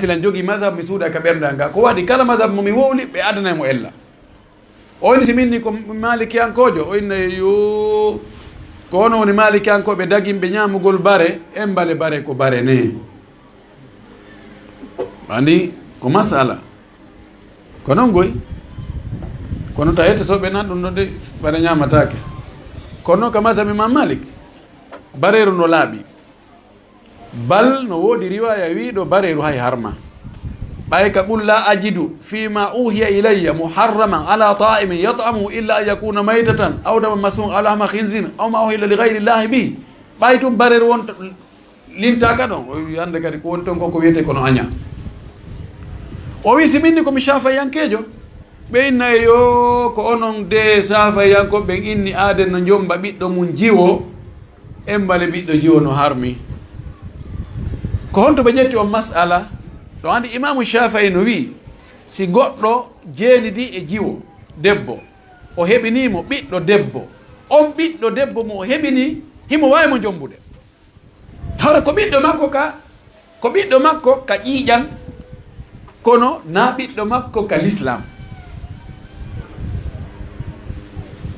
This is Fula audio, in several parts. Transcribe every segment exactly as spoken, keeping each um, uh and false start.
Silan jogi mazhab mi suuda ka ɓernde an ga. Ko waɗi kala mazhab mo mi wowli, ɓe adanay mo ella. O inni si min ni ko malikiyankoojo, o inna yo ko ono woni malikiyankooɓe dagimɓe ñaamugol bare, en mbale bare ko bare ne. Andi ko masala. Ko non goy. Kono ta yette soɓe nan ɗum ɗo de bare ñamataake. Kono ka mazhab Imam Malik, bareeru no laaɓi. Bal no woodi riwaya wiiɗo bareeru hay harma. Ɓay ka qul la ajidu fima uhiya ilayya muharraman ala ta'imin yat'amuhu illa an yakuna maytatan aw daman masfuhan aw lahma khinzir aw ma uhilla li ghayri llahi bihi. Ɓay tum bareeru wonta lintaaka ɗon. O wi hande kadi ko woni ton ko, ko wiyete kono aña. O wi si min ni ko mi shafayankeejo. Ɓe inna e yo ko onon de safayankoɓe ɓen inni aaden no jomba ɓiɗɗo mum jiwo. En mbale ɓiɗɗo jiwo no harmi. Ko honto ɓe ƴetti on masala? Ɗo andi Imamu Shafii no wi, si goɗɗo jeenidi e jiwo debbo, o heɓinii mo ɓiɗɗo debbo, on ɓiɗɗo debbo mo o heɓini, himo waawi mo jombude. Hara ko ɓiɗɗo makko ka, ko ɓiɗɗo makko ka ƴiiƴan, kono na ɓiɗɗo makko ka l'islam.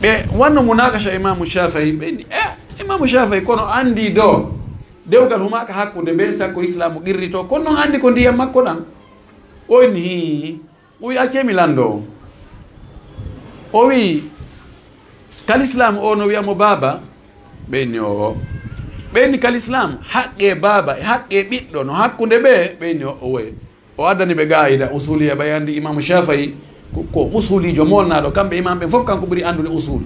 Ɓe wanno munakasha Imamu Shafii, ɓe inni, eh, Imamu Shafii, kono andi do, dewgal humaka hakkunde be sakko islamu qirrito, kono non andi ko ndiyam makko ɗan. O inni, hi, o wi, "Accee mi lanndoo." O wi, "Ka lislaam o no wi'a mo baaba?" Ɓe inni, "Oo." Ɓe inni, "Ka lislaam, haqqee baaba e haqqee ɓiɗɗo no hakkunde ɓe?" Ɓe inni, "Oo, owoye." O addani ɓe qaa'ida usuliya, ɓay anndi Imaamu Shaafi'i ko, ko usuliijo moolnaaɗo, kamɓe imaam ɓen fof kanko ɓuri anndude usul.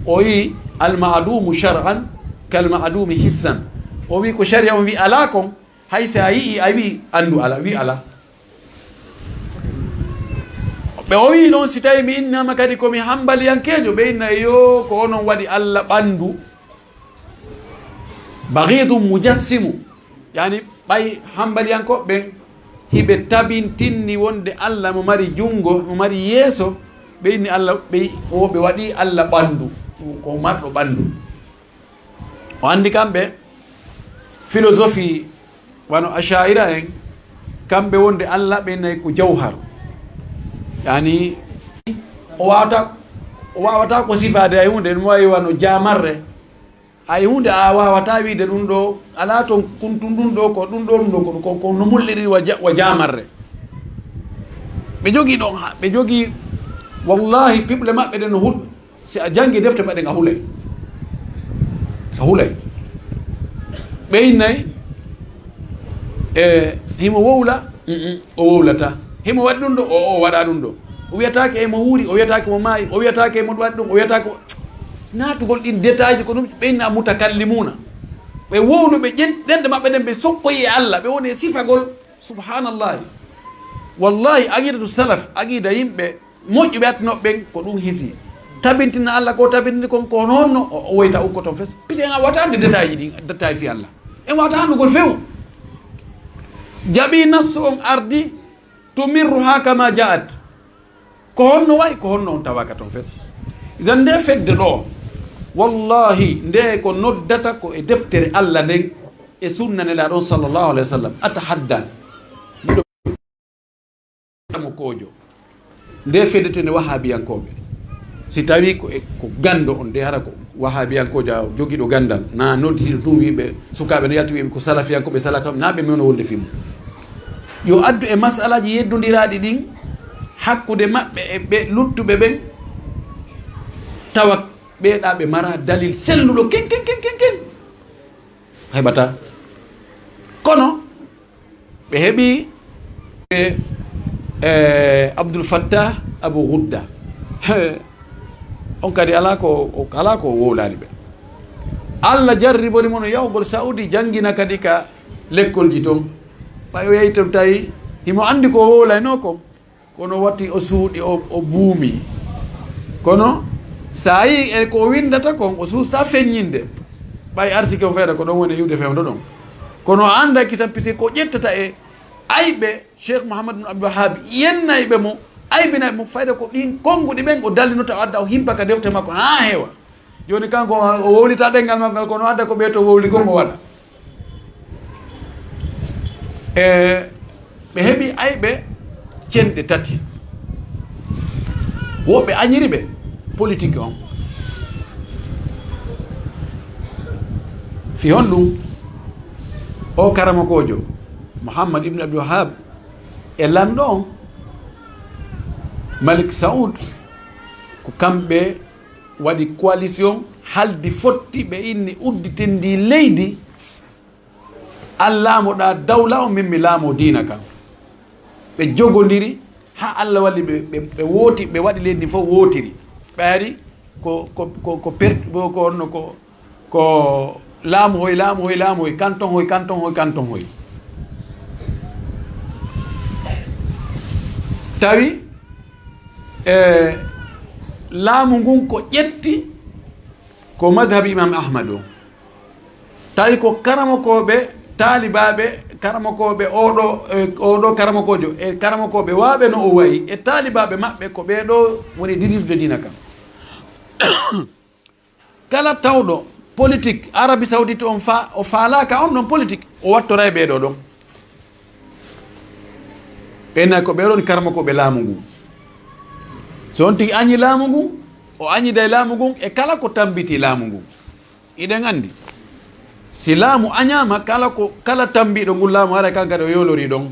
O wi, "Al ma'duumu shar'an kal ma'duumi hissan." O wi, "Ko shari'a on wi alaa kon, hay si a yi'i, a wi anndu alaa, wi alaa." Ɓe o wi ɗon, "Si tawi mi innama kadi ko mi hambaliyankeejo?" Ɓe inna, "Yo, ko onon waɗi Alla ɓanndu, baghidun mujassimu." Yani, ɓay hambaliyankooɓe ɓen hiɓe tabintinni wonde Alla mo mari junngo, mo mari yeeso, ɓe inni Alla, ɓe, o ɓe waɗi Alla ɓanndu, ko marɗo ɓanndu. O anndi kamɓe philosophie wano Asha'ira en, kamɓe wonde Alla ɓe nayi ko jawhar. Yani, o wawata, o wawata ko sifaade ay hunde, no wayi wano jamarre. Ay hunde a wawata wiide ɗum ɗo, ala ton kuntun ɗum ɗo, ko ɗum ɗo, ɗum ɗo, ko, ko, ko no mulliri wa ja-, wa jamarre. Ɓe jogi ɗon ha, ɓe jogi, wallahi, piɓle maɓɓe ɗen no huɗ-, Si a janngi defte maɓɓe ɗen, a hulay. A hulay. Ɓe innay, e, himo wowla, mm, mm, o wowlata. Himo waɗi ɗum ɗo, o, o waɗa ɗum ɗo. O wiyataake emo wuuri, o wiyataake mo maayi, o wiyataake mo waɗi ɗum, o wiyataake mo, naatugol ɗin détail ji ko ɗum ɓe inna mutakallimuna. Ɓe wowluɓe ƴen-, ɗenɗe maɓɓe ɗen, ɓe sokkoyi e Alla, ɓe woni e sifagol. Subhanallahi. Wallahi, aqidatu salaf, aqida yimɓe moƴƴuɓe attinooɓe ɓen, ko ɗum hisi. Tabintina Alla ko tabintini kon, ko honno o, o woyta ukko ton fes. Puisque en a wata annde détail ji ɗin, détail fi Alla. En wata anndugol few. Jaɓi nassu on ardi, tumirruha kama ja'at. Ko honno wayi, ko honno on tawaka ton fes. Idan nde fedde ɗo, wallahi, nde ko noddata ko e deftere Alla nden, e sunna Nelaaɗo on sallallahu alaihi wasallam. Atahadda. Miɗo mo kojo. Nde fedde to ne wahabiyankooɓe. Si tawi ko e, ko gando on, nde hara ko wahabiyankoojo jogiiɗo gandal, na nodditiiɗo tun wiiɓe, sukaaɓe no yalti wiiɓe ko salafiyankooɓe, salafiyam, na ɓe mewno wonde fimo. Yo addu e masalaji yeddondiraaɗi ɗin hakkunde maɓɓe e ɓe luttuɓe ɓen, tawa ɓeeɗa ɓe mara dalil selluɗo ken, ken, ken, ken, ken. Heɓata. Kono ɓe heɓi, e, e, Abdul Fattah Abu Ghudda. On kadi ala ko, o, ala ko wowlani ɓe. Allah jarribori mo no yahugol Saudi janngina kadi ka lekkolji ton. Ɓay o yahi ton tawi himo anndi ko o wowlayno kon. Kono watti o suuɗi, o, o buumi. Kono sa yi e ko o windata kon, o suusa feññinde. Ɓay arsike o fayda ko ɗon woni iwde fewndo ɗon. Kono o annda kisan pise ko ƴettata e ayɓe Cheikh Mouhammad bin Abdul Wahhab, yennayɓe mo, aybinayɓe mo, fayda ko ɗin konnguɗi ɓen o dallinota, o adda, o himpa ka defte makko haa heewa. Jooni kanko o wowlita ɗenngal makko ngal, kono adda ko ɓee to wowli kon o waɗa. E, Ɓe heɓi ayɓe cenɗe tati. Woɓɓe añiri ɓe politique on. Fi honɗum? O karamokoojo, Muhammad ibn Abdul Wahhab, e lanɗo on, Malik Saud, ko kamɓe waɗi coalition, haldi fotti, ɓe inni udditen ndi leydi, an laamoɗaa dawla on, min mi laamoo diina kan. Ɓe jogondiri, haa Allah walli ɓe, ɓe, ɓe wooti, ɓe waɗi leydi ndi fof wootiri. Ɓe ari ko, ko, ko, ko per-, ko, ko honno ko, ko laamu hoy, laamu hoy, laamu hoy, kanton hoy, kanton hoy, kanton hoy. Tawi, e, laamu ngun ko ƴetti ko madhhabi Imam Ahmad o. Tawi ko karamokooɓe, taalibaaɓe, karamokooɓe oɗo, e, oɗo karamokoojo, e karamokooɓe waaɓe no o wayi, e taalibaaɓe maɓɓe, ko ɓee ɗo woni dirigeɓe diina kan. Kala tawɗo politique Arabie Saoudite on fa-, o faalaaka on ɗon politique, o wattora e ɓee ɗo ɗon. Ɓen ko ɓee ɗon karamokooɓe laamu ngun. So on tigi añi laamu ngun, o añida e laamu ngun, e kala ko tambiti laamu ngun. Iɗen anndi, si laamu añaama, kala ko, kala tambiiɗo ngun laamu, haray kan kadi o yoolori ɗon.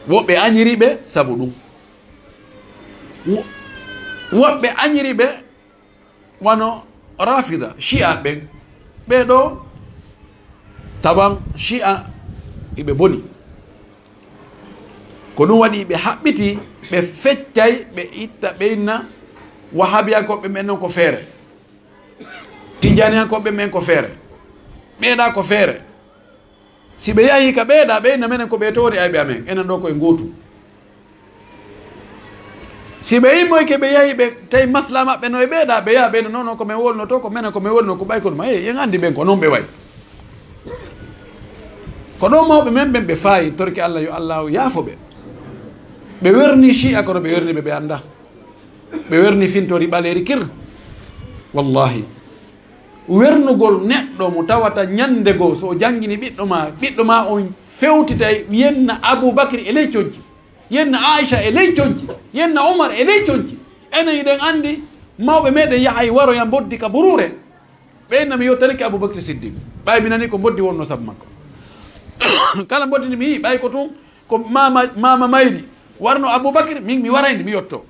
Woɓɓe añiri ɓe sabu ɗum. Wo-, woɓɓe añiri ɓe wano Rafida, Shi'a ɓen. Ɓee ɗo, tawan Shi'a iɓe boni. Ko ɗum waɗi ɓe haɓɓiti, ɓe feccay, ɓe itta, ɓe inna Wahabiyankooɓe ɓen non ko feere. Tijaniyankooɓe ɓen ko feere. Ɓeeɗa ko feere. Si ɓe yahi ka ɓeeɗa, ɓe inna menen ko ɓe toori ayɓe amen, enen ɗo ko e ngootu. Si ɓe immoyke ɓe yahi ɓe tawi masla maɓɓe no e ɓeeɗa, ɓe yaha ɓe inna non non ko men wolnoto, ko menen ko men wolno, ko ɓay ko ɗum. Hey, en anndi ɓen ko non ɓe way. Ko ɗo mawɓe men ɓen ɓe faayi, torki Allah yo Allah yaafo ɓe. Ɓe werni Shi'a kono ɓe werni ɓe, ɓe annda. Ɓe werni fintori ɓaleeri kir. Wallahi. Wernugol neɗɗo mo tawata ñande goo so o janngini ɓiɗɗo ma, ɓiɗɗo ma on fewtitay yenna Abu Bakri e ley cojji, yenna Aisha e ley cojji, yenna Umar e ley cojji. Enen hiɗen anndi mawɓe meɗen yahay waroya mboddi ka buruure. Ɓe inna mi yottanike Abu Bakri Siddiq. Ɓay mi nani ko mboddi wonno sabu makko. Kala mboddi ndi mi yii, ɓay ko tun ko mama, mama mayri warno Abu Bakri, min mi warayndi mi yotto.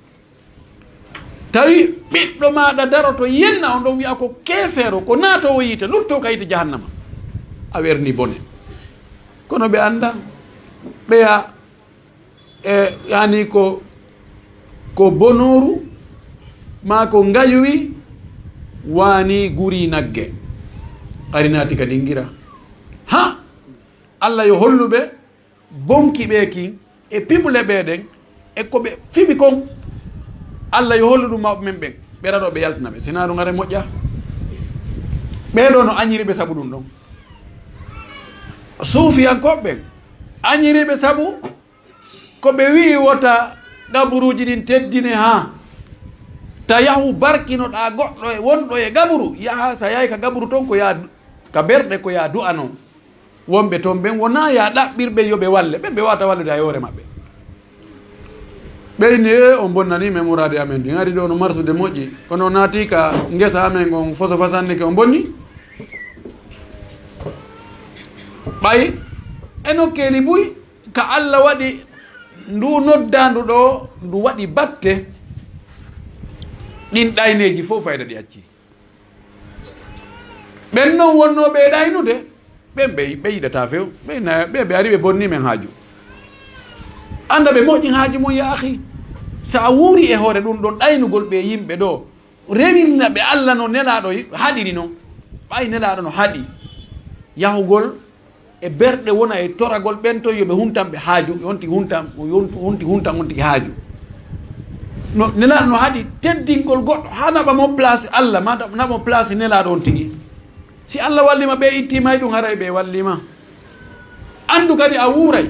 Tawi ɓiɗɗo maaɗa daroto yenna on ɗon wi'a ko keefeero, ko naatoowo yiite, luttoo ka yiite jahannama. A werni bone. Kono ɓe annda, ɓeya, e, yani ko, ko bonooru, maa ko ngayuwi, waani guri nagge. Ari naati ka dingira. Ha! Allah yo hollu ɓe, bonki ɓe kin, e pimule ɓe ɗen, e ko ɓe fiɓi kon, Allah yo hollu ɗum mawɓe men ɓen, ɓe raɗo ɓe yaltina ɓe, sinaa ɗum are moƴƴa. Ɓee ɗoo no añiri ɓe sabu ɗum ɗon. Suufiyankooɓe ɓen, añiri ɓe sabu ko ɓe wi'i wota gaburuuji ɗin teddine haa ta yahu barkinoɗaa goɗɗo e wonɗo e gaburu, yaha sa yahi ka gaburu ton ko yaa, ka berɗe ko yaa du'ano. Wonɓe toon ɓen wonaa ya ɗaɓɓirɓe yo ɓe walle, ɓen ɓe waawata wallude hay hoore maɓɓe. Ɓe inni, "Ee, on bonnanii men muraadi amen ɗin. Ari ɗoo no marsude moƴƴi, kono naati ka ngesa amen on foso fasannike, on bonni." Ɓay e nokkeeli buy ka Alla waɗi ndu noddaandu ɗoo, ndu waɗi batte, ɗin ɗayneeji fof fayda ɗi acci. Ɓen non wonnooɓe e ɗaynude, ɓen ɓe, ɓe yiɗataa few. Ɓe na-, ɓe, ɓe ari ɓe bonni men haaju. Annda ɓe moƴƴin haaju mum, ya akhi. So a wuuri e hoore ɗum ɗon ɗaynugol ɓe yimɓe ɗo, rewirna ɓe Alla no Nelaaɗo yi-, haɗiri non. Ɓay Nelaaɗo no haɗi yahugol e berɗe wona e toragol ɓen ton yo ɓe huntan ɓe haaju, on tigi huntan, on ti huntan on tigi haaju. No, Nelaaɗo no haɗi teddingol goɗɗo haa naɓa mo place Alla, maa naɓa mo place Nelaaɗo on tigi. Si Alla wallii ma, ɓe ittii ma e ɗum, haray ɓe wallii ma. Anndu kadi a wuuray.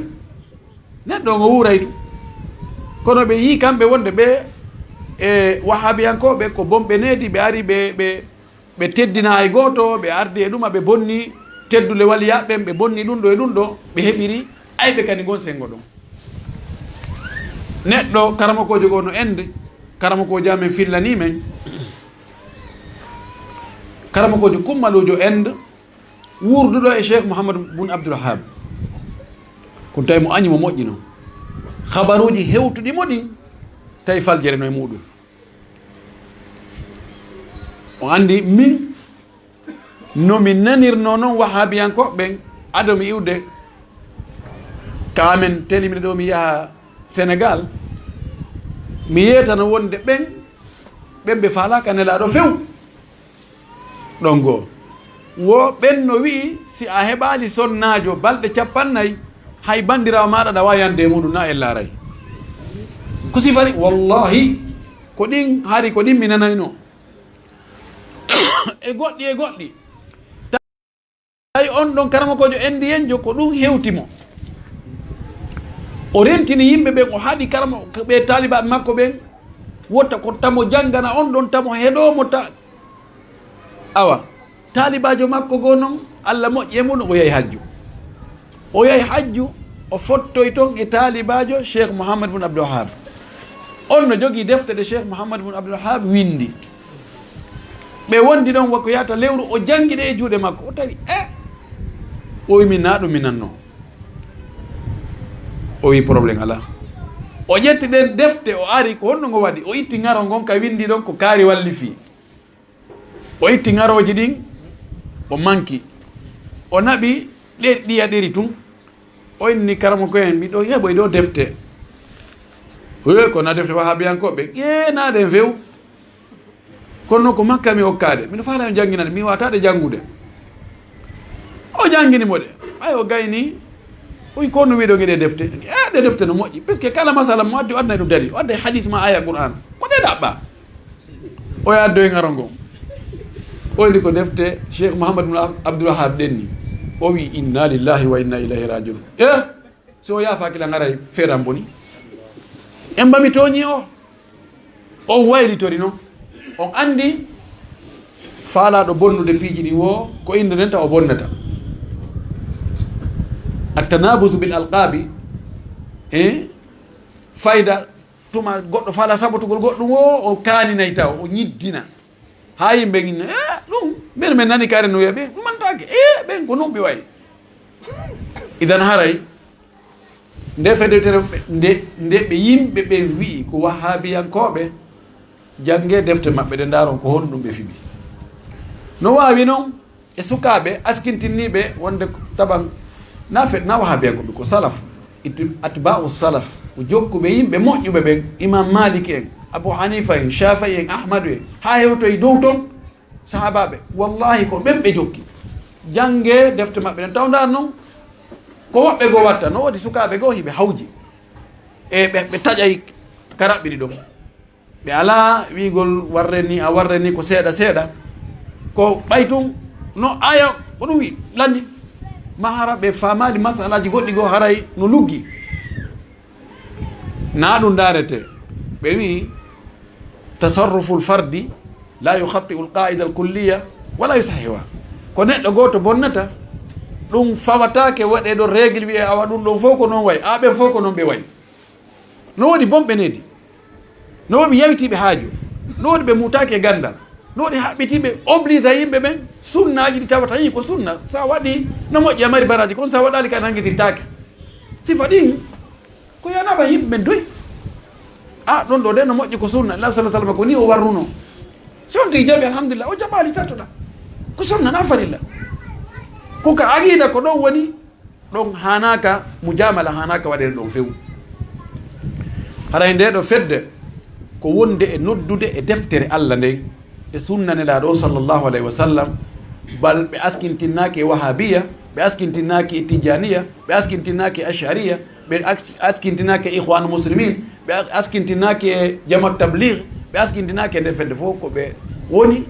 Neɗɗo on o wuuray tu. Kono ɓe yii kamɓe wonde ɓe e Wahabiyankooɓe ko bonɓe needi, ɓe ari ɓe, ɓe, ɓe teddina hay gooto, ɓe ardi e ɗuma, ɓe bonni teddule waliyaaɓe ɓen, ɓe bonni ɗum ɗo e ɗum ɗo, ɓe heɓiri Ayɓe kadi ngon senngo ɗon. Neɗɗo, karamokoojo goo no Inde, karamokoojo amen fillanii men, karamokoojo kummaluujo Inde, wuurduɗo e Cheikh Mouhammad bun Abdul Wahab. Kono tawi mo añi mo moƴƴi non. Habaruuji hewtuɗi mo ɗin, tawi faljere no e muɗum. O anndi min, no mi nanirnoo non Wahaabiyankooɓe ɓen, ado mi iwde ka amen telimine ɗo mi yaha Senegal, mi yeetano wonde ɓen, ɓen ɓe faalaaka Nelaaɗo few. Ɗon goo, wo ɓen no wi'i, si a heɓaali sonnaajo balɗe cappannayi, hay banndiraawo maaɗa ɗa waawi yande e muɗum, na en laaray. Ko sifari? Wallahi, ko ɗin, hari ko ɗin mi nanayno. E goɗɗi, e goɗɗi. Tawi on ɗon karamokoojo indiyenjo, ko ɗum hewti mo. O rentini yimɓe ɓen, o haɗi karamo-, ɓe taalibaaɓe makko ɓen, wota ko tamo janngana on ɗon, tamo heɗoo mo ta-, awa, taalibaajo makko goo non, Allah moƴƴi e mum, o yahi hajju. O yahi hajju, o fottoyi ton e taalibaajo Cheikh Mouhammad bun Abdul Wahab. On no jogii defte ɗe Cheikh Mouhammad bun Abdul Wahab winndi. Ɓe wondi ɗon, wako yahata lewru, o janngi ɗe e juuɗe makko. O tawi, e, o wi, "Min na ɗum mi nanno." O wi, "Problème alaa." O ƴetti ɗen defte, o ari, ko honno ngo waɗi? O itti ŋaro ngon ka winndi ɗon, ko kaari wallifii. O itti ŋarooji ɗin, o manki. O naɓi ɗe ɗiya ɗeri tun. O inni karamoko en, "Miɗo heɓoy ɗo defte." "He, ko na defte Wahaabiyankooɓe?" "Ee, na ɗen few. Kono noon ko makka mi okkaade. Miɗo faala on jannginande, mi waataade janngude." O janngini mo ɗe. Ɓay o gayni, o wi, "Ko no wiɗo ngeɗe defte?" "E, ɗe defte no moƴƴi. Parce que kala masala mo addi, o addanay ɗum dalil. O adday hadis ma aya Qur'an. Ko ɗe ɗaɓɓa." O yaha addoy ŋaro ngon. O inni ko defte Cheikh Mouhammad bin Ab-, Abdul Wahab ɗen ni. O wi, "Inna lillahi wa inna ilayhi rajiun." E, so o yaafaaki la ŋaray feeran boni. En mbami tooñi o. On waylitori non. On anndi faalaaɗo bonnude piiji ɗin wo ko innde nden taw o bonnata. At-tanabuzu bil alqabi, e fayda tuma goɗɗo faala sabotugol goɗɗum wo, o kaaninay taw, o ñiddina. Haa yimɓe inna, "E, ɗum, min, min nani kare no wiya ɓe, ɗum antaake. E, ɓen ko nuɓɓi wayi." Idan haray, nde fedetere, nde, nde ɓe yimɓe ɓen wi'i ko Wahaabiyankooɓe, janngee defte maɓɓe ɗe, ndaaron ko honɗum ɓe fiɓi. No waawi non e sukaaɓe askintinniiɓe wonde ko taban na fe-, na Wahaabiyankooɓe, ko salaf, itu-, atba'u salaf, ko jokkuɓe yimɓe moƴƴuɓe ɓen, Imam Malik en, Abu Hanifa en, Shafi'i en, Ahmadu en, haa hewtoyi dow ton, sahaabaaɓe, wallahi, ko ɓen ɓe jokki. Janngee defte maɓɓe ɗen. Taw ndaar non, ko woɓɓe goo watta. No woodi sukaaɓe goo, hiɓe hawji. E ɓe, ɓe taƴay ka raɓɓiɗi ɗon. Ɓe alaa wi'gol warre ni, a warre ni ko seeɗa seeɗa. Ko ɓay tun, no aya, ko ɗum wi, lanni. Ma hara ɓe faamaali masalaaji goɗɗi goo haray no luggi. Na ɗum ndaarete. Ɓe wi'i, "Tasarruful fardi la yukhati'u al-qa'ida al-kulliya wala yusahhihuha." Ko neɗɗo gooto bonnata, ɗum fawataake waɗee ɗo règle wi'ee, "Awa ɗum ɗon fow ko non way, a ɓen fow ko non ɓe way." No woodi bonɓe needi. No woodi yawitiiɓe haaju. No woodi ɓe muutaaki e ganndal. No woodi haɓɓitiiɓe oblige yimɓe ɓen sunnaaji ɗi tawata yii ko sunna. Sa waɗi no moƴƴi a mari baraaji, kono sa waɗaali ka nanngitintaake. Sifa ɗin ko yanaba yimɓe ɓen doy. A, ɗon ɗo de no moƴƴi ko sunna. Allah sallallahu alaihi wasallam ko ni o warruno. Si on tigi jaɓi, alhamdulillah, o jaɓaali tattoɗa. Ko sunna na farilla. Ko ka aqida ko ɗon woni, ɗon haanaaka mujamala, haanaaka waɗeede ɗon few. Haray nde ɗo fedde ko wonde e noddude e deftere Allah nden, e sunna Nelaaɗo sallallahu alaihi wasallam, bal ɓe askintinnaaki e Wahabiya, ɓe askintinnaaki e Tijaniya, ɓe askintinnaaki e Ashariya, ɓe as-, askintinnaaki e Ikhwan Muslimin, ɓe as-, askintinnaaki e Jamaat Tabligh, ɓe askintinnaaki e nde fedde fof ko ɓe woni,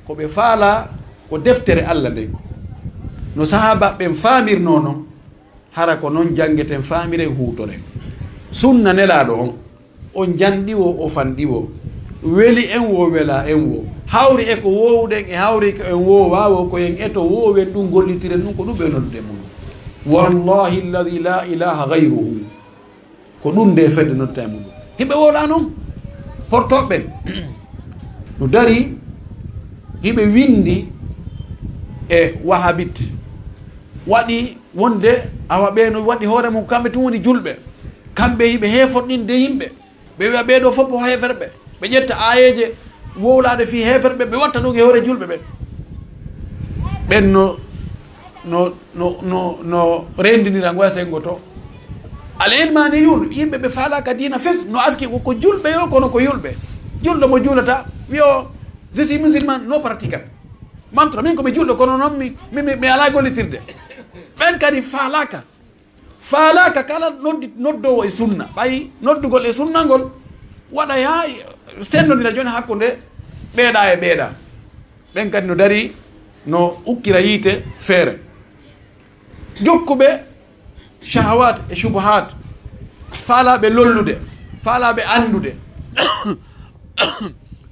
ko ɓe faalaa ko deftere Allah nden. No sahaaba ɓen faamirnoo non, hara ko non janngeten, faamiren, huutoren. Sunna Nelaaɗo on, o janɗi wo, o fanɗi wo, weli en wo, welaa en wo, hawri e ko woowuɗen e hawri ko en woowaa wo, ko en eto woowen ɗum, gollitiren ɗum, ko ɗum ɓe noddude mum. Wallahi alladhi la ilaha ghayruhu. Ko ɗum nde fedde noddata e muɗum. Hiɓe wowla noon, portoɓe ɓen no dari, hiɓe winndi e wahabit. Waɗi wonde awa ɓe no waɗi hoore mum, kamɓe tun woni julɓe. Kamɓe hiɓe heeforɗinde yimɓe. Ɓe wiya ɓee ɗoo fof ko heeferɓe. Ɓe ƴetta aayeeje wowlaaɗe fii heeferɓe, ɓe watta ɗum e hoore julɓe ɓe. Ɓen no, no, no, no, no renndinira ngoya senngo to. Al ilmaniyun, yimɓe ɓe faalaaka diina fes, no aski ko, ko julɓe yo, kono ko yulɓe. Julɗo mo juulata, wiya o, "Je suis musulman, non pratiquant." Mantra, "Min ko mi julɗo, kono noon mi, mi, mi, mi alaa gollitirde." Ɓen kadi faalaaka. Faalaaka kala noddi-, noddoowo e sunna. Ɓay noddugol e sunna ngol waɗa yaa sennondira jooni hakkunde ɓeeɗa e ɓeeɗa. Ɓen kadi no darii, no ukkira yiite feere. Jokkuɓe shahawaat e shubuhaat, faalaaɓe lollude, faalaaɓe anndude,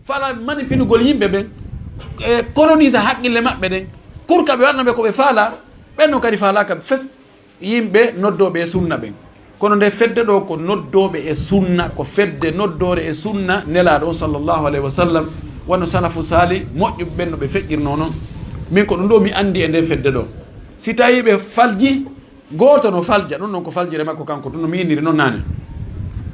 faalaaɓe manipinugol yimɓe ɓen, e colonise haqqille maɓɓe ɗen, pour que ɓe waɗana ɓe ko ɓe faalaa, ɓen non kadi faalaaka fes. Yimɓe noddooɓe e sunna ɓen. Kono nde fedde ɗo ko noddooɓe e sunna, ko fedde noddoore e sunna Nelaaɗo on sallallahu alayhi wa sallam, wano salafu saali moƴƴuɓe ɓen no ɓe feƴƴirnoo non. Min ko ɗum ɗo mi anndi e nde fedde ɗo. Si tawii ɓe falji, gooto no falja, ɗum non ko faljere makko kanko, ɗum no mi inniri non naane.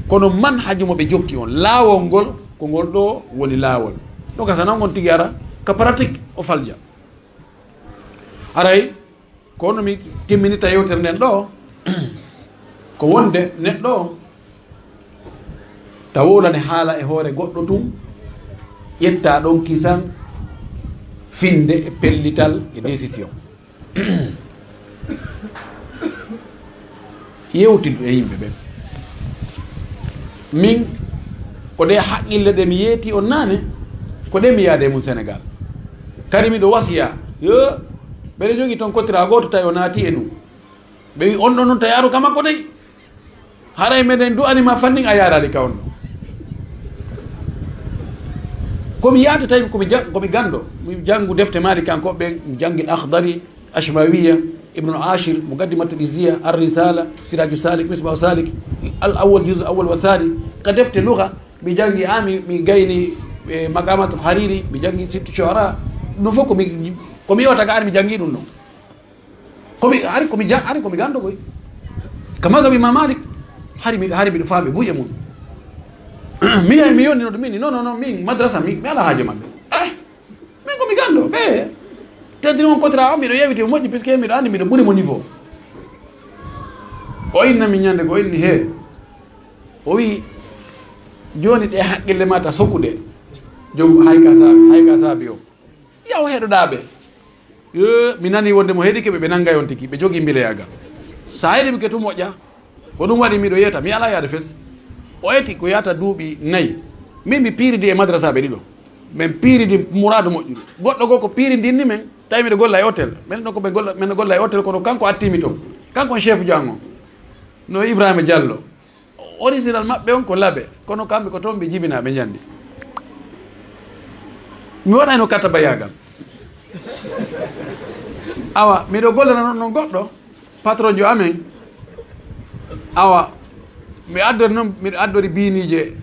Kono manhaju mo ɓe jokki on, laawol ngol, ko ngol ɗo woni laawol. Ɗo gasa non on tigi ara ka pratique o falja. Haray, ko no mi timminita yewtere nden ɗo, ko wonde neɗɗo o ta wowlane haala e hoore goɗɗo tun, ƴetta ɗon kisan, finde e pellital e décision. Yewtidu e yimɓe ɓen. Min, ko ɗe haqqille ɗe mi yeeti on naane, ko ɗe mi yaade mum Sénégal. Kadi miɗo wasiya, yo, ɓeɗe jogii toon kotira gooto tawi o naati e ɗum. Ɓe wi, "On ɗon noon tawi aru ka makko dey. Haray meɗen du'ani ma fannin a yaaraali ka on ɗon." Ko mi yaata tawi ko mi ja-, ko mi ganndo. Mi janngu defte Maalikankoɓe ɓen, mi janngi Akhdari, Ashmawiya, Ibnu Ashir, Muqaddimatul Izziya, Ar-Risala, Siraju Salik, Misbahu Salik, Al Awwal, Juz Awwal wa Thani, ka defte lugha, mi janngi, a, mi, mi gayni, e, Maqamatul Hariri, mi janngi Sittu Shu'ara, ɗum fof ko mi, ko mi yewta ka ari mi janngi ɗum ɗon. Ko mi, hari ko mi ja-, hari ko mi ganndo koy. Ka mazhab Imam Malik, hari mi, hari miɗo faami buy e mum. Mi yahi mi yonni no ɗum min, non, non, non, min madrasa, mi, mi alaa haajo maɓɓe. Eh, min ko mi ganndo, ɓe. Tentini on kotira o, miɗo yewti mo moƴƴi, puisque miɗo anndi miɗo ɓuri mo niveau. O inna mi ñande ko inni he. O wi, "Jooni ɗe haqqille ma ta sokude." Joom hay ka saabi, hay ka saabi o. Yaw heɗoɗaa ɓe. Yo, mi nani wonde mo heɗike ɓe, ɓe nanngay on tigi, ɓe jogii mbileyagal. So a heɗi mi ke tun moƴƴa. Ko ɗum waɗi miɗo yeta, mi alaa yaade fes. O eti ko yata duuɓi nayi. Min mi piiridi e madrasaaɓe ɗiɗo. Min piiridi muraadu moƴƴudu. Goɗɗo goo ko piiridinni min, tawi miɗo golla e hôtel. Min ɗo ko min golla, min golla e hôtel, kono kanko attii mi toon. Kanko on chef jo an on. No Ibrahima Diallo. Original maɓɓe on ko Labe, kono kamɓe ko toon ɓe jibinaa, ɓe njanndi. Mi waɗayno katabayaagal. Awa, miɗo gollana noon, noon goɗɗo, patron jo amen. Awa, mi addori noon, miɗo addori biiniije,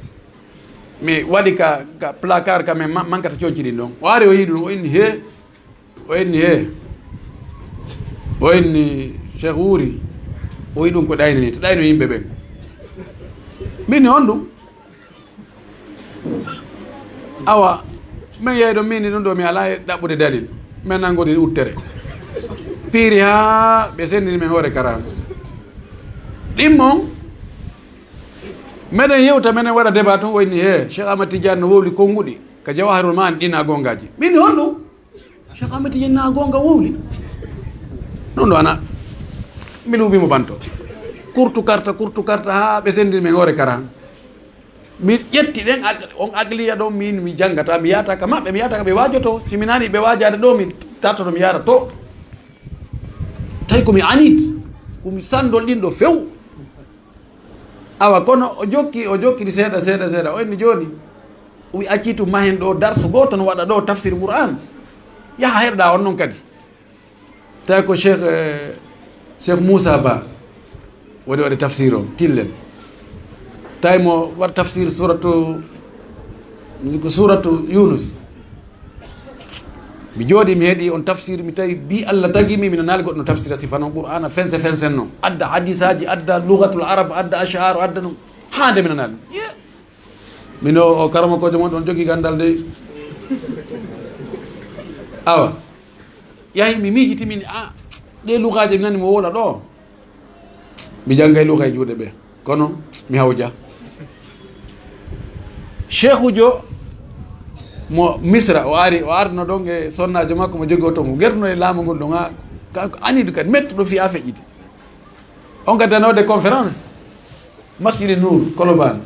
mi waɗi ka, ka placard ka min ma-, mankata conci ɗin ɗon. O ari o yii ɗum, o inni, "Hee." O inni, "Hee." O inni, "Cheikh Wuri." O wi ɗum ko ɗayni ni, to ɗayno yimɓe ɓen. Min ni on ɗum. Awa, min yehi ɗo, min ni ɗum ɗo, mi alaa e ɗaɓɓude dalil. Min nanngodi uttere. Piiri haa ɓe senndini min hoore karaama. Ɗimmon, meɗen yewta, meɗen waɗa débat tun, o inni, "Hee, Cheikh Ahmad Tidiane no wowli konnguɗi ka Jawahirul Ma'ani, ɗi na gonngaaji." Min ni honɗum? Cheikh Ahmed Tidiane na gonga wowli. Non ɗo ana mi luubi mo banto. Kurtu karta, kurtu karta, haa ɓe senndini men hoore kara. Mi ƴetti ɗen ag-, on agliya ɗon, min mi janngata, mi yaata ka maɓɓe, mi yaata ka ɓe waajoto. Si mi nani ɓe waajaade ɗo, mi tattoto, mi yaara to. Tawi ko mi anid, ko mi sanndol ɗin ɗo few. Awa, kono o jokki, o jokkiri seeɗa, seeɗa, seeɗa. O inni jooni, o wi accitu mahen ɗo darsu gooto no waɗa ɗo tafsir Qur'an. Yaha heɗoɗaa on non kadi. Tawi ko Cheikh, eh, Cheikh Moussa Ba woni waɗde tafsir o, Tillen. Tawi mo waɗa tafsir suratu, ko suratu Yunus. Mi jooɗi, mi heɗi on tafsir, mi tawi bi Allah tagi mi, mina naali goɗɗo no tafsira sifa noon Qur'ana fense fensen noon. Adda hadisaaji, adda lugatul arab, adda ash'ar, adda noon. Haa nde mina naali. Ye. Min o, o karamokoojo mon ɗon jogii ganndal de. Awa. Yahi mi miijiti min, a, ɗe lugaaje mi nani mo wowla ɗo. Mi janngay luga e juuɗe ɓe. Kono mi hawja. Sheikhujo mo Misra, o ari, o arno ɗon e sonnaajo makko mo jogii oto mo. Gerno e laamu ngol ɗon, a, ka, ko aniiɗo kadi, mettuɗo fii a feƴƴiti. On ka danode conférence, Masjidi Nour, Colobane.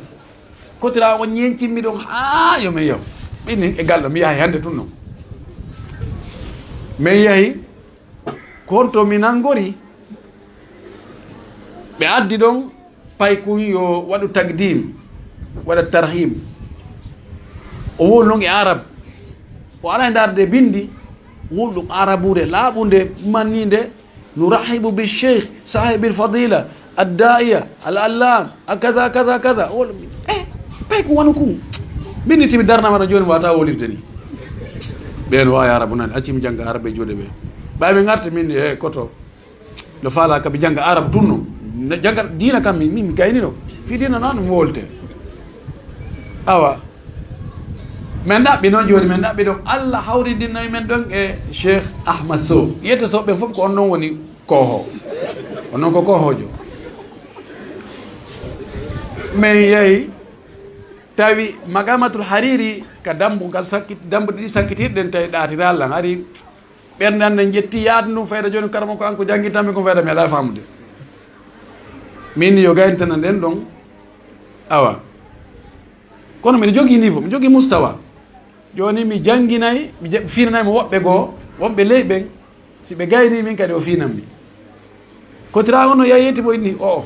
Kotira on ñeencimmi ɗon, haa yo men yaw. Ɓinni e gallo, mi yahay hannde tun non. Men yahi, konto mi nanngori, ɓe addi ɗon, paykun yo waɗu takdim, waɗa tarhim. O woni non e Arab. O alaa e ndaarde bindi, woni ɗum Arabuure laaɓunde, manninde, "Nurahibu bi Cheikh, sahibil fadila, adda'iya, al allam, a kaza, kaza, kaza." O woni, eh, pay ko wano kun. Min ni si mi darnama ɗo jooni, wata wolirde ni. Ɓen waawi Arabu nani, acci mi jannga Arabe juuɗe ɓe. Ɓay mi ngarti min, eh, koto. No faala ka mi jannga Arab tun non. No jannga diina kam, min, min mi gaynino. Fii diina non mi wolte. Awa. Men ɗaɓɓi noon jooni, men ɗaɓɓi ɗon. Allah hawrindinnoy men ɗon e Cheikh Ahmad Sow. Yiyete Sow ɓen fof ko on ɗon woni kooho. On ɗon ko koohoojo. Men yahi, tawi Maqamatul Hariri ka dambugal sakkit-, dambuɗe ɗiɗi sakkitirɗen, tawi ɗaatiral lan. Hari ɓernde an ne jetti yaade ɗum fayda. Jooni karama ko an ko janngintanmi ko fayda mi alaa e faamude. Min yo gayntana nden ɗon. Awa. Kono miɗo jogii niveau, mi jogii mustawa. Jooni mi jannginay, mi je-, fiinanay mo woɓɓe goo, wonɓe ley ɓen. Si ɓe gayni min kadi o fiinan mi. Kotira o no yayeti mo inni, o, o.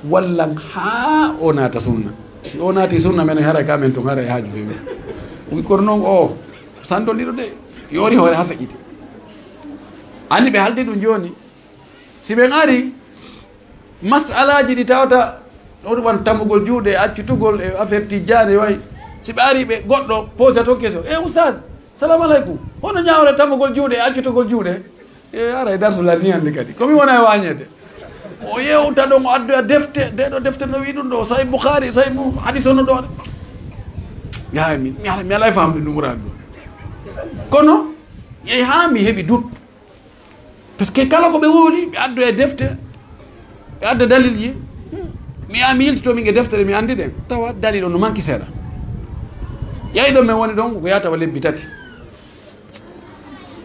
Wallan haa o naata sunna. Si o naati sunna, men haray ka men tun, haray haaju fewi. Wi kono noon o, sandol ɗiɗo de, yoori hoore haa feƴƴiti. Anni ɓe haaldi ɗum jooni. Si ɓen ari, masalaaji ɗi tawata, ɗo ɗum wano tammugol juuɗe, accutugol e affaire tijjaani, way. Si ɓe ari ɓe goɗɗo posa toon keso, "Eh, Oustaz, salamu aleykum. Hono ñaawre tammugol juuɗe e accutugol juuɗe?" E, ara e darsu lari ni hannde kadi. Ko mi wona e waañeede. O yewta ɗon, o addoya defte, nde ɗo defte no wi'i ɗum ɗo, Sahih Bukhari, Sahih Mu-, hadis ono ɗo. Yahay min, mi ala, mi ala e famde ɗum ɓuraade ɗum. Kono, yehi haa mi heɓi doute. Parce que kala ko ɓe wowli, ɓe addoya e defte, ɓe adda dalilji. Mi yaha mi yiltito min e deftere, mi anndi ɗen. Tawa dalil on no manki seeɗa. Yehi ɗon men woni ɗon, ko yaha tawa lebbi tati.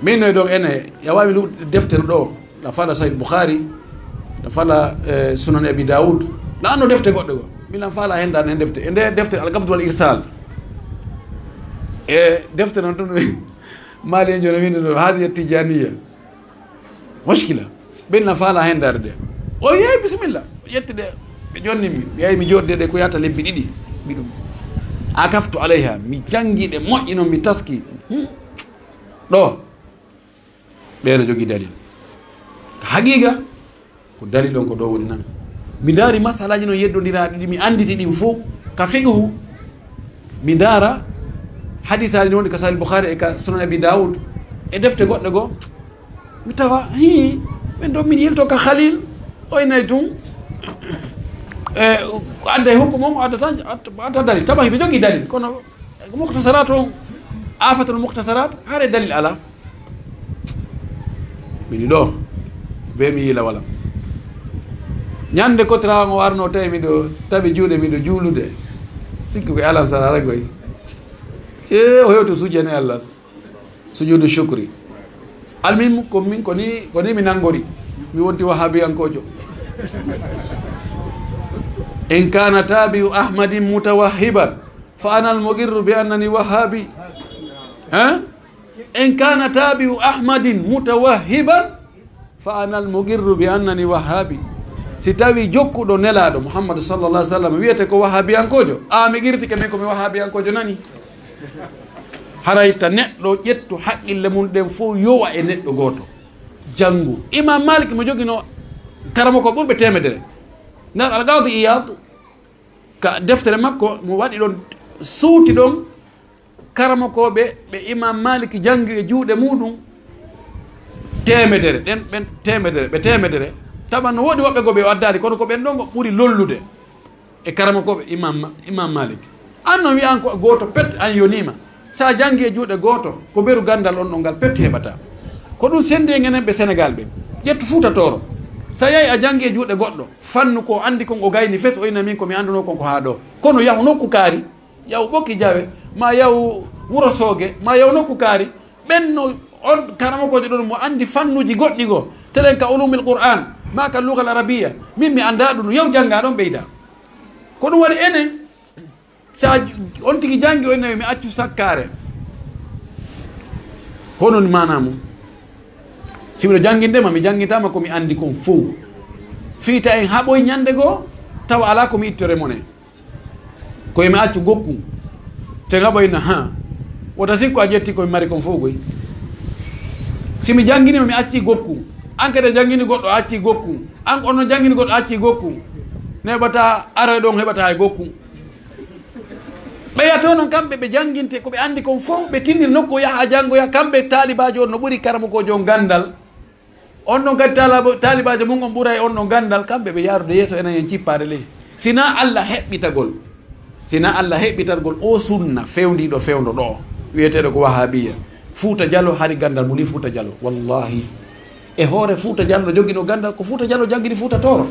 Min noy ɗon ene, ya waawi lu-, deftere ɗo, na fala Sahih Bukhari, na fala, eh, Sunan Abi Dawud, na anno defte goɗɗe go. Min lan fala hen dan en defte. E nde deftere Al Qabd wal Irsal. E deftere non ɗum, Mali en jono windi ɗo, Hadiya Tijaniya. Mushkila. Ɓen na fala hen darde. O yehi bisimilla. O ƴetti ɗe, ɓe jonni mi. Mi yahi mi joɗde ɗe ko yata lebbi ɗiɗi. Mbiɗum. Akaftu alayha. Mi jangi ɗe moƴƴi non mi taski. Hmm. Ɗo, ɓeeɗo jogii dalil. Haqiqa, ko dalil on ko ɗo woni nan. Mi ndaari masalaji non yeddondiraaɗi ɗi mi annditi ɗin fof ka fiqhu. Mi ndaara hadisaaji non ka Sahih Bukhari e ka Sunan Abi Dawud e defte goɗɗe goo. Mi tawa, hii, ɓen ɗon min yilto ka Khalil, o inay tun. E, ko adda e hukmu on, o addata, adda dalil. Tawa hiɓe jogii dalil, kono Muktasarat on, Afatul Muktasarat, hare dalil ala. Mini ɗo, be mi yila wala. Ñande kotiraa o arno tawi miɗo taɓi juuɗe, miɗo juulude. Sikki ko e Alan Sara ara goy. E, o hewto sujjane Allah. Sujudu shukri. Almin ko min ko ni, ko ni mi nangori. Mi wonti wahabiyankoojo. In kana tabi'u Ahmadin mutawahhiban, fa ana al-muqirru bi annani wahhabi. Hein? In kana tabi'u Ahmadin mutawahhiban, fa ana al-muqirru bi annani wahhabi. Si tawi jokkuɗo Nelaaɗo Muhammadu sallallahu alaihi wasallam wiyete ko wahabiyankoojo, a mi qirtike min ko mi wahabiyankoojo nani. Haray ta neɗɗo ƴettu haqqille mum ɗen fof yowa e neɗɗo gooto. janngu. Imam Malik mo joginoo karamoko ɓurɓe teemedere. Nder Alqaadi Iyaad, ka deftere makko, mo waɗi ɗon, suuti ɗon karamokooɓe ɓe Imam Malik janngi e juuɗe muuɗum teemedere, ɗen ɓen teemedere, ɓe teemedere. Tawa no woodi woɓɓe goo ɓe o addaali, kono ko ɓen ɗon ɓuri lollude e karamokooɓe Imam Ma-, Imam Malik. An no wi'an ko gooto pet, an yoniima. Sa janngi e juuɗe gooto, ko mberu ganndal on ɗon ngal pet heɓata. Ko ɗum senndi e enen ɓe Senegaal ɓe. Ƴettu Fuuta Tooro. Sa yahi a janngi e juuɗe goɗɗo, fannu ko anndi kon o gayni fes, o ina min ko mi anndunoo kon ko haa ɗoo. Kono yahu nokku kaari, yahu Ɓokki Jawe, ma yahu Wuro Sooge, ma yahu nokku kaari, ɓen no on karamokoojo ɗon mo anndi fannuuji goɗɗi goo, telen ka ulumil Qur'an, ma ka lugal arabiya, min mi anndaa ɗum, yahu jannga ɗon ɓeyda. Ko ɗum waɗi enen, sa j-, on tigi janngi, o ina mi accu sakkaare. Hono ni maanaa mum? Si miɗo jannginde ma, mi janngitaama ko mi anndi kon fow. Fii ta en haɓoy ñannde goo, tawa alaa ko mi ittore mone. Ko e mi accu gokkun. Te ngaɓoyna, ha. Wota sikku a ƴetti ko mi mari kon fow goy. Si mi janngini ma, mi acci gokkun. An kadi a janngini goɗɗo, a acci gokkun. An on no janngini goɗɗo, a acci gokkun. Neɓata aroy ɗon, heɓata hay gokkun. Ɓe yiyatoo non kamɓe ɓe jannginte ko ɓe anndi kon fow, ɓe tinnir nokku yaha janngoya, kamɓe taalibaajo on no ɓuri karamokoojo on ganndal. On ɗon kadi taalaabo-, taalibaajo mum on ɓuray on ɗon ganndal, kamɓe ɓe yaarude yeeso enen en cippaade ley. Sinaa Allah heɓɓitagol, sinaa Allah heɓɓitagol o sunna fewndiiɗo fewndo ɗo, wiyeteeɗo ko Wahabiya. Fuuta Jalo hari ganndal mum ni Fuuta Jalo. Wallahi. E hoore Fuuta Jalo no joginoo ganndal, ko Fuuta Jalo janngini Fuuta Tooro.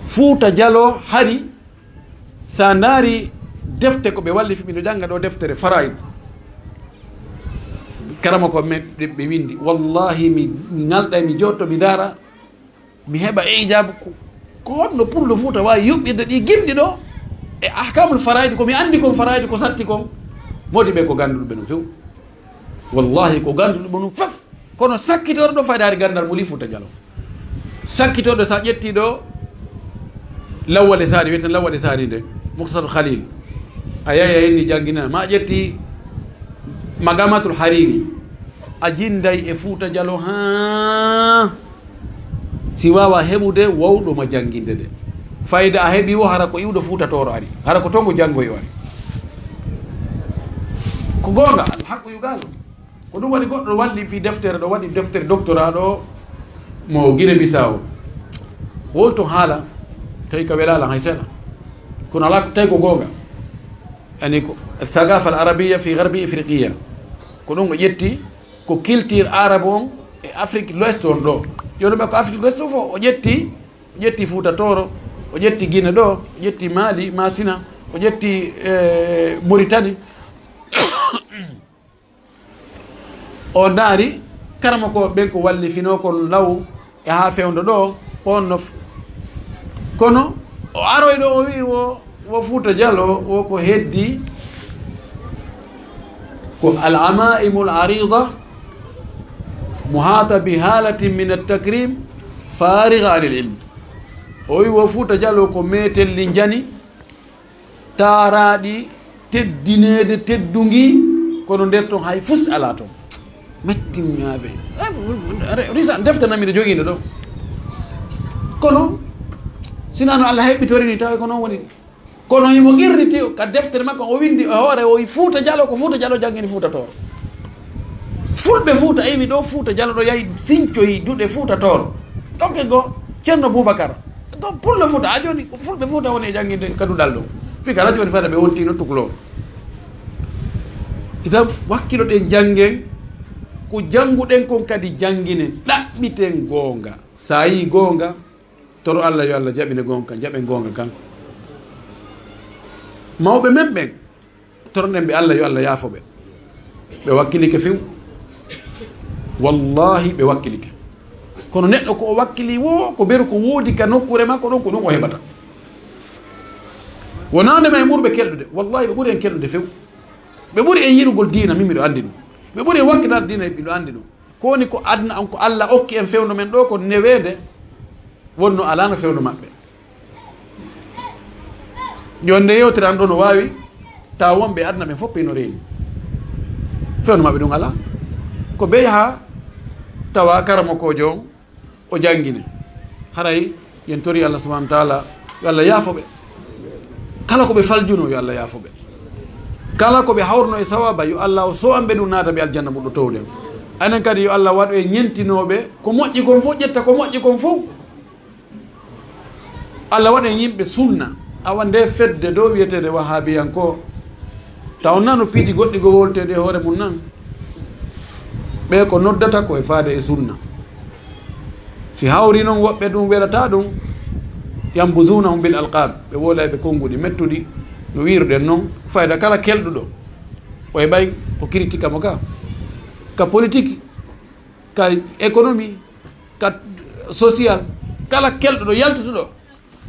Fuuta Jalo hari, sa ndaari defte ko ɓe wallifi, miɗo jannga ɗo deftere Faraid. Karama ko men, ɓe, ɓe winndi. Wallahi, mi, mi ŋalɗay, mi jotto, mi ndaara, mi heɓa e ijaabu ko, ko honno pullo Fuuta waawi yuɓɓirde ɗi gimɗi ɗo e ahkamul faraid, ko mi anndi kon faraid, ko satti kon. Modi ɓe ko gannduɓe no few. Wallahi, ko gannduɗo ɗum fes. Kono sakkitooɗo ɗo faydaari ganndal mo li Fuuta Jalo. Sakkitooɗo, sa ƴetti ɗo Lawwale Saari, wiyeten Lawwale Saari nde, Mukhtasar Khalil. A yahi a inni janngina, ma ƴetti Maqamatul Hariri. A jinnday e Fuuta Jalo haa si waawa heɓude wawɗo ma jannginde nde. Fayda a heɓi wo hara ko iwɗo Fuuta Tooro ari. Hara ko tongo janngoy o ari. Ko goonga, alhaqqu yuqaalu. Ko ɗum waɗi goɗɗo walli fii deftere ɗo, waɗi deftere doctorat ɗo mo Guinée Bissau. Wowto haala, tawi ka welaala hay seeɗa. Kono alaa ko tawi ko goonga. Ani ko Thaqafa al Arabiya fi Gharbi Ifriqiya. Ko ɗum o ƴetti ko culture arabe on e Afrique l'Ouest on ɗo. Jooni ɓe ko Afrique l'Ouest fof o ƴetti, o ƴetti Fuuta Tooro, o ƴetti Guinée ɗo, o ƴetti Mali, Masina, o ƴetti, eh, Mauritanie. O ndaari karamokooɓe ɓen ko wallifinoo kon law e haa fewndo ɗo, ko on no f-, kono o aroy ɗo, o wi'i wo, wo Fuuta Jalo, wo ko heddi ko al-amaimul arida muhata bi halatin min at-takrim fariga anil ilm. O wi'i wo Fuuta Jalo ko meetelli njani, taaraaɗi, teddineede, teddungi, kono nder ton hay fus alaa ton. Mettinaaɓe. Eh, risa, defte nan miɗo jogiinde ɗo. Kono, sinaa no Allah heɓɓitori ni, tawa ko noon woni. Kono himo qirriti ka deftere makko, o winndi e hoore, o wi Fuuta Jalo, ko Fuuta Jalo janngini Fuuta Tooro. Fulɓe Fuuta iwi ɗo Fuuta Jalo ɗo yahi sincoyi duɗe Fuuta Tooro. Ɗokke go Ceerno Bubakar. Ko pullo Fuuta, a jooni ko fulɓe Fuuta woni e jannginde ka duɗal ɗo. Fii kala jooni fada ɓe wontiino tukloo. Itam wakkiloɗen janngen, ko jannguɗen kon kadi jannginen, ɗaɓɓiten goonga. Sa yii goonga, toro Allah yo Allah jaɓine goonga kan, jaɓen goonga kan. Mawɓe men ɓen, torɗen ɓe Allah yo Allah yaafo ɓe. Ɓe wakkilike few. Wallahi ɓe wakkilike. Kono neɗɗo ko o wakkili wo, ko beru ko woodi ka nokkuure makko ɗon, ko ɗum o heɓata. Wonaande ma e ɓurɓe kelɗude. Wallahi ɓe ɓuri en kelɗude few. Ɓe ɓuri en yiɗugol diina, min miɗo anndi ɗum. Ɓe ɓuri en wakkilade diina, miɗo anndi ɗum. Ko woni ko aduna on, ko Allah okki en fewndo men ɗo, ko neweede wonno alaa no fewndo maɓɓe. Jooni nde yewtere an ɗo no waawi taw wonɓe aduna ɓen fof ɓe no reeni. Fewndo maɓɓe ɗum alaa. Ko bey haa tawa karamokoojo on o janngine. Haray yen tori Allah subhanahu wa taala, yo Allah yaafo ɓe. Kala ko ɓe faljuno, yo Allah yaafo ɓe. Kala ko ɓe hawruno e sawaba, yo Allah o sowan ɓe ɗum, naata ɓe aljanna ɓurɗo towde. Enen kadi, yo Allah waɗu e ñentinooɓe ko moƴƴi kon fof, ƴetta ko moƴƴi kon fof. Allah waɗen yimɓe sunna. Awa nde fedde ɗo wiyeteende wahabiyanko, taw nano piiji goɗɗi go wolteede e hoore mum nan. Ɓe ko noddata ko e faade e sunna. Si hawri noon, woɓɓe ɗum welata ɗum, yambuzunahum bil alqab, ɓe woola ɓe konnguɗi mettuɗi, no wiiruɗen noon. Fayda kala kelɗuɗo, o e ɓay ko critique mo ka, ka politique, ka économie, ka social, kala kelɗuɗo, yaltutuɗo,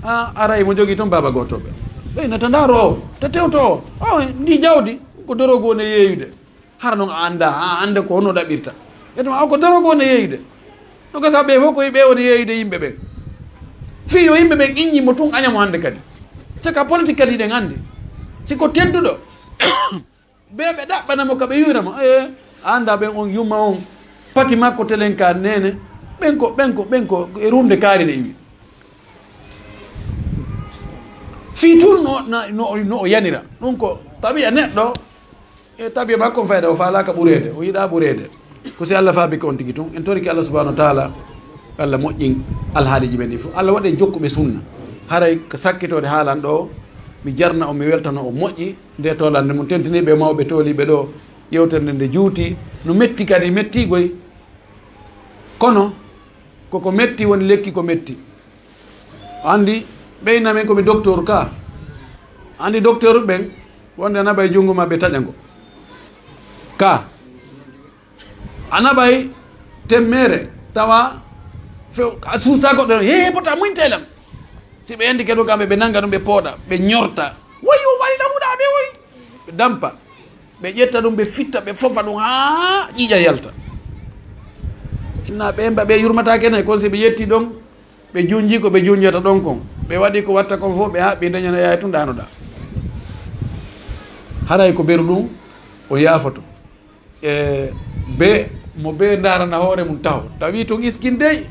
a aray mo jogii toon baaba gooto ɓe. Ɓeynata ndaaro o, ta tewto o, o ndi jawdi ko dorogu woni yeeyude. Hara noon a annda, a annda ko honno ɗaɓɓirta. E tuma o ko dorogu woni yeeyude. No gasa ɓe fof ko ɓe woni yeeyude yimɓe ɓen. Fii yo yimɓe ɓen iññi mo tun, aña mo hannde kadi. C'est que politique kadi hiɗen anndi. Si ko tedduɗo, ɓe ɓe ɗaɓɓana mo ka ɓe yuura mo. E, a annda ɓen on yumma on, pati makko telen ka nene. Ɓen ko, ɓen ko, ɓen ko e rumde kaari ɗe iwi. Fii tun no, na, no, no o yanira. Ɗum ko tabiya neɗɗo, e tabiya makko on fayda, o faalaaka ɓureede, o yiɗaa ɓureede. Ko si Allah faabi ko on tigi tun. En torike Allah subhanahu wa taala, Allah moƴƴin alhaaliji men ɗi fof. Allah waɗe jokkuɓe sunna. Haray ko sakkitoode haalan ɗo, mi jarna o, mi weltano o moƴƴi, nde tolande mum tentiniiɓe mawɓe tooliiɓe ɗo, yewtere nde nde juuti, no metti kadi mettigoy. Kono, koko metti woni lekki ko metti. Anndi, ɓeyna men ko mi docteur ka. Anndi docteur ɓen, wonde a naɓay junngo ma ɓe taƴa ngo. Ka. A naɓay temmeere, tawa few, a suusa goɗɗo, he, he, pota muñta e lam. Si ɓe anndi ke ɗum kamɓe, ɓe nannga ɗum, ɓe pooɗa, ɓe ñorta. Woy, o waɗi lamuɗa ɓe, woy. Ɓe dampa. Ɓe ƴetta ɗum, ɓe fitta, ɓe fofa ɗum haa ƴiiƴa yalta. Inna ɓe mba ɓe yurmataake nay, kono si ɓe ƴetti ɗon, ɓe junji ko ɓe junjata ɗon kon, ɓe waɗi ko watta kon fof, ɓe haɓɓi dañana yaay tun ɗaanoɗa. Haray ko beru ɗum, o yaafoto. E be, mo be ndaarana hoore mum taho. Tawi tun iskin dey.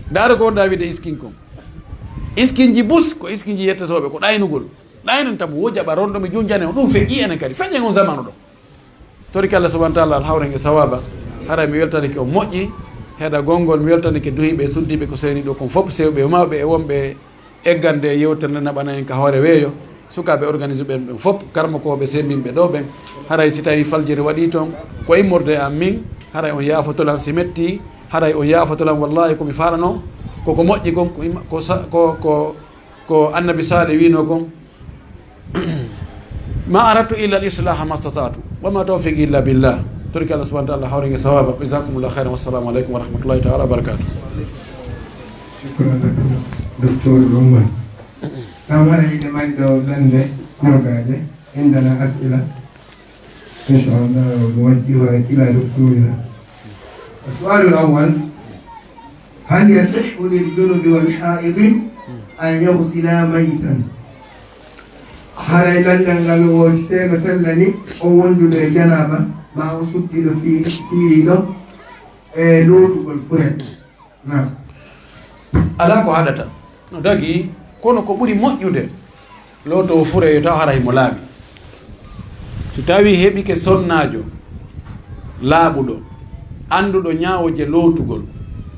Ndaara ko wonɗa wiide iskin kon. Iskinji bus, ko iskinji yettotooɓe, ko ɗaynugol. Ɗaynan tabu, wo jaɓa ronɗo mi junjane on. Ɗum feƴƴi enen kadi. Feƴƴen on zamanu ɗo. Torike Allah subhanahu wa taala alhawren e sawaba. Haray mi weltanike on moƴƴi. Heɗa gongol, mi weltanike duhiiɓe e suddiiɓe ko seeni ɗo kon fof, sewɓe e mawɓe e wonɓe eggande e yewtere nde naɓana en ka hoore weeyo. Sukaaɓe organise ɓen ɓen fof, karmokooɓe sendinɓe ɗo ɓen. Haray si tawi faljere waɗi toon, ko immorde e am min, haray on yaafotolan si metti, haray on yaafotolan wallahi ko mi faalano, koko moƴƴi kon, ko imma-, ko sa-, ko, ko, ko Annabi Saalih wiino kon. Ma aradtu illa al islaha mastata'tu, wa ma tawfiqi illa billah. Torike Allah subhanahu wa taala hawre nge sawaba. Jazakumullahu khairan. Wassalamu alaikum wa rahmatullahi taala wa barakatuh. Shukran, docteur Oumar. Kamara ina mari ɗo lande kogaje, indana as'ila. Inshallah, nuwajjiha ila doktorina. السؤال الأول: هل يصح للجنب والحائض أن يغسلا ميتا؟ Haray lanndal ngal wootiɗo no sella ni, o wonduɗo e janaaba, ma o suttiɗo fi-, fiiriiɗo e lootugol furel. Naam. Alaa ko haɗata. No dagi, kono ko ɓuri moƴƴude, looto o fure yo taw hara himo laaɓi. Si tawi heɓike sonnaajo laaɓuɗo, annduɗo ñaawoje lootugol,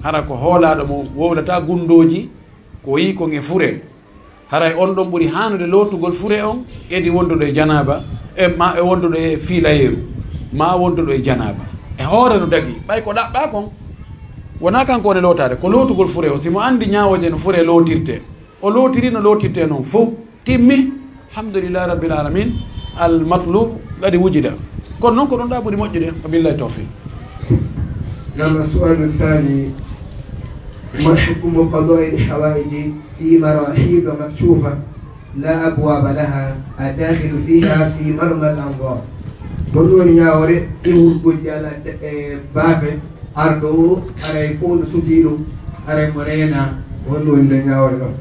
hara ko hoolaaɗo mo wowlata gundooji, ko yii kon e fure, haray on ɗon ɓuri haanude lootugol fure on, edi wonduɗo e janaaba, e ma e wonduɗo e fiilayeeru, ma wonduɗo e janaaba. E hoore no dagi, ɓay ko ɗaɓɓaa kon, wonaa kanko woni lootaade, ko lootugol fure on. Si mo anndi ñaawoje no fure lootirte, o lootiri no lootirte non fow, timmi, alhamdulillahi rabbil alamin, al matlub qad wujida. Kono non ko ɗon ɗa ɓuri moƴƴude, wa billahi tawfiq. نعم، السؤال الثاني: ما حكم قضاء الحوائج في مراحيض مكشوفة لا أبواب لها الداخل فيها في مرمى الأنظار؟ Honno woni ñaawore e hurgoji ala e baafe, arɗo o, haray fof no sutii ɗum, haray mo reena, honno woni nden ñaawore ɗon?